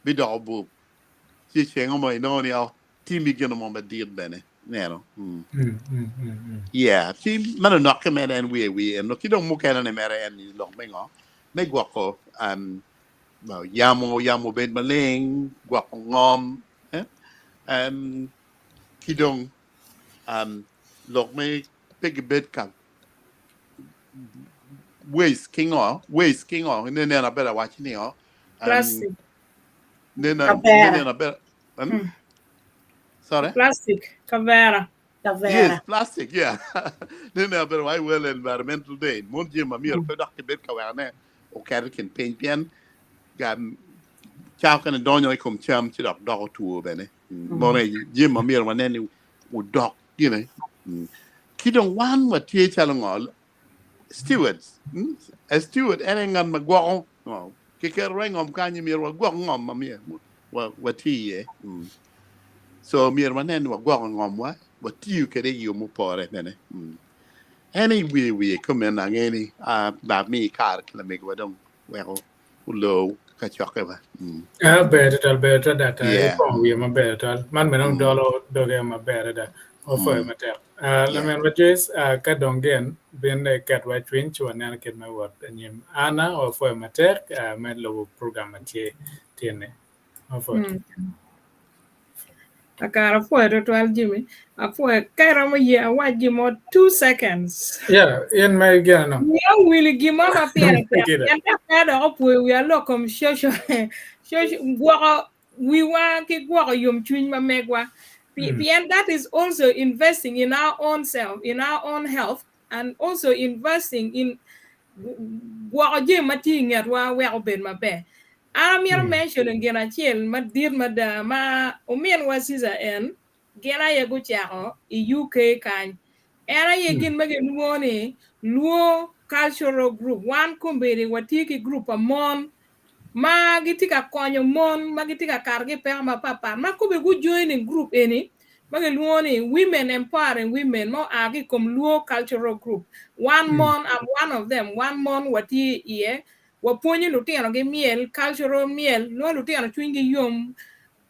bidoko bup ci cengo mo inongo ni timi gin mo madit bene ineno yeah ci ma nonokke mere en wiye wiye eno ki dong mukene ni mere en ni lok me ngo me gwoko yamo yamo obed maleng gwoko ngom ki dong lok me pe gibed ka waste ki ngo waste ki ngo nene abedo awaco ni o Plastic. nene Kavera. nene abedo sorry Plastic. Kavera. Kavera. Yes, plastic, yeah. Nene abedo awaco World Environmental Day. Mon jami ma myero pe dok kibed ka weko ne oket i kin piny pien cako kene donyo i kom cam ci dok doko two bene. Mono jami ma myero wanen ni odok gine. Ki dong wan watye calo ngo? Stewards. A steward en aye ngat ma gwoko ngo. Kiketo wa i ngom kany myero wagwok ngom ma myero wati iye. So myero wanen ni wagwoko ngomwa, watiyo kwede i yo mupore bene. En aye wiye wiye kumeno ange ni amiyi kare ki lamegiwa dong weko olor kacokkewa. Ah, ber tutwal, ber tutwal daktar. Yeah. Ipongo wiye maber tutwal. Man bene Mm. dolo doge maber adada. Opwoyo Mm. matek. Ah, Yeah. laminwa Joyce, ah, ka dong gen, bin iketwa i cwiny ci waneno kit me wot anyim. Anna, wapwoyo matek ah, me lubo program ma tye tye-ni. Wapwoyo. Akara apwoyo twatwal Jimmy. Apwoyo ka iromo ye awac gin mo 2 seconds. Yeah, in ma igeno no. Wiya owil i gin mo ma pire tek. Gire. Pien dok pe dok opwoyo wiya lok kom social social gwoko wiwa ki gwoko yomcwiny ma megwa. Pien that is also investing in our own self, in our own health and also investing in gwoko jami ma tye i ngetwa wek obed maber. An amito mentioning gin acel madit mada ma ominwa Caesar en gin aye gucako i UK kany. En aye gin ma gilwongo ni Luo Cultural Group. Wan kombeddi watye ki group pa mon ma gitye ka konyo mon ma gitye ka kato ki i peko mapatpat ma kombeddi gujoining group eni ma gilwongo ni Women Empowering Women ma oa ki i kom Luo Cultural Group. Wan mon, I'm one of them, wan mon watye iye Wapwonyo lutino ki myel, cultural myel, nongo lutino cwinygi yom.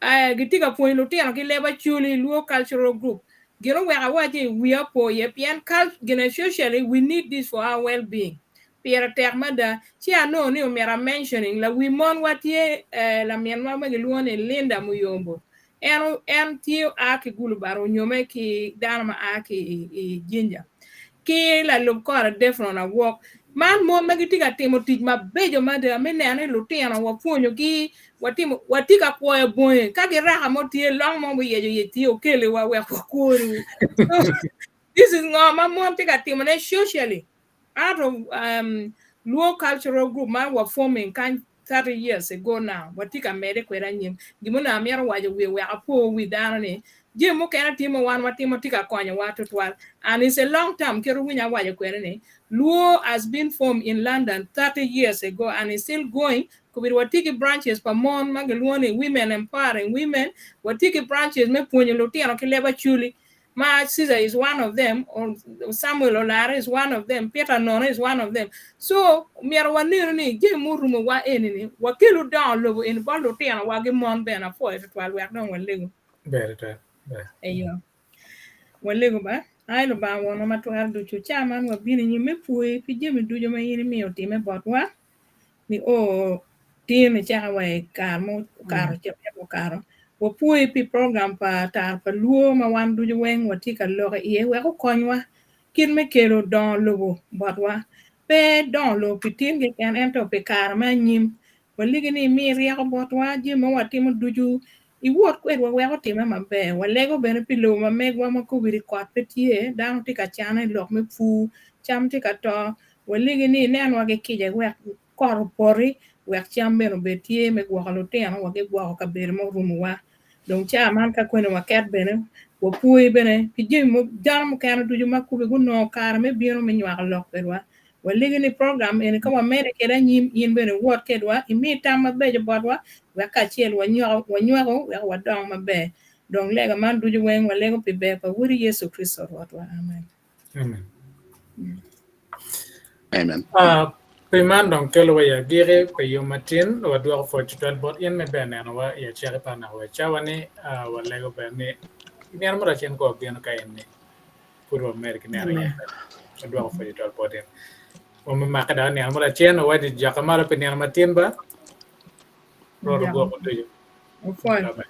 Gitye ka pwonyo lutino ki leb Acholi, Luo cultural group. Gin oweko awac ni wiya opo iye pien gin socially we need this for our well being. Pire tek mada. Ci anongo ni omyero a mentioning lawi mon wa tye laminwa ma gilwongo ni Linda Muyombo. En en tye oa ki Gulu but onyome ki dano ma a ki i Jinja. Ki lalub kore Defron Awok. Man mon ma gitye ka timo tic mabeco mada me neno ni lutino wapwonyogi, watimo, watye ka kwoyo bongi. Ka giraka mo tye, long mo muyeco yec tye, okeliwa wek wakworu. So, this is ngo ma mon tye ka timone socially out of um, Luo cultural group ma wa forming kany 30 years ago now watye ka medde kwede anyim. Gin ma onongo amito waco wiye wek apo wi dano ni jami mukene tye ma wan watimo tye ka konyowa tutwal and it's a long term kit wuwinyo awaco kwede ni Luo has been formed in London 30 years ago and is still going kobedo watye ki branches pa mon ma gilwongo ni women empowering women watye ki branches me pwonyo lutino ki leb Acholi ma Caesar is one of them, or Samuel Olare is one of them, Peter Nono is one of them. So myero wanenu ni jami murumowa eni-ni wakelu dongo lobo eni bot lutinowa ki mon bene apwoyo tutwal wek dong walego. Ber tutwal. Ber. Eyo. Walego ba. Ai Lubanga Wonwa ma twero ducu, ca man wabino i nyim me pwoyi pi jami ducu ma in imiyo otimme botwa nio. Tin icaka wa i kare ma okato cabit mukato. Wapwoyi pi program pa Tar pa Luo ma wan ducu weng watye ka lok iye wek okonywa kit me kelo dongo lobo botwa. Pe dongo lobo pi tin keken ento pi kare me anyim. Walegi ni imi ryeko botwa jami ma watimo ducu iwot kwedwa wek otime maber. Walego bene pi lobo ma megwa ma kobedi kot pe tye, dano tye ka cane i lok me pur, cam tye ka to. Walegi ni inenwa ki kica wek kot opoti wek cam bene obed tye me gwoko lutino wa ki gwoko kabedo ma orumowa. Dong caa man ka kwene waket bene wapwoyi bene pi jami dano mukene ducu ma kube gunongo kare me bino me nywako lok kwedwa. Walegi ni program eni ka wamede kwede anyim in bene iwot kedwa imi tam mabeco botwa wek kacel wanywako wek wadong maber. Dong lega man ducu weng walego pi ber pa Wodi Yecu Kricito Rwotwa. Amen. Amen. Amen. Uh, pi man dong kelowa i agiki pi yom matin wadwoko pwoc tutwal bot in me ber nenowa i acaki pa naka wa i cawa ni uh, walego ber ni nino mo lacen ka wabino ka en ni pud wamedo ki neno iye wadwoko pwoc tutwal bot in wamake dok nino mo lacen wawaco joka malo pi nino matin ba Rwot ogwoko ducu. Opwoyo. Bye bye.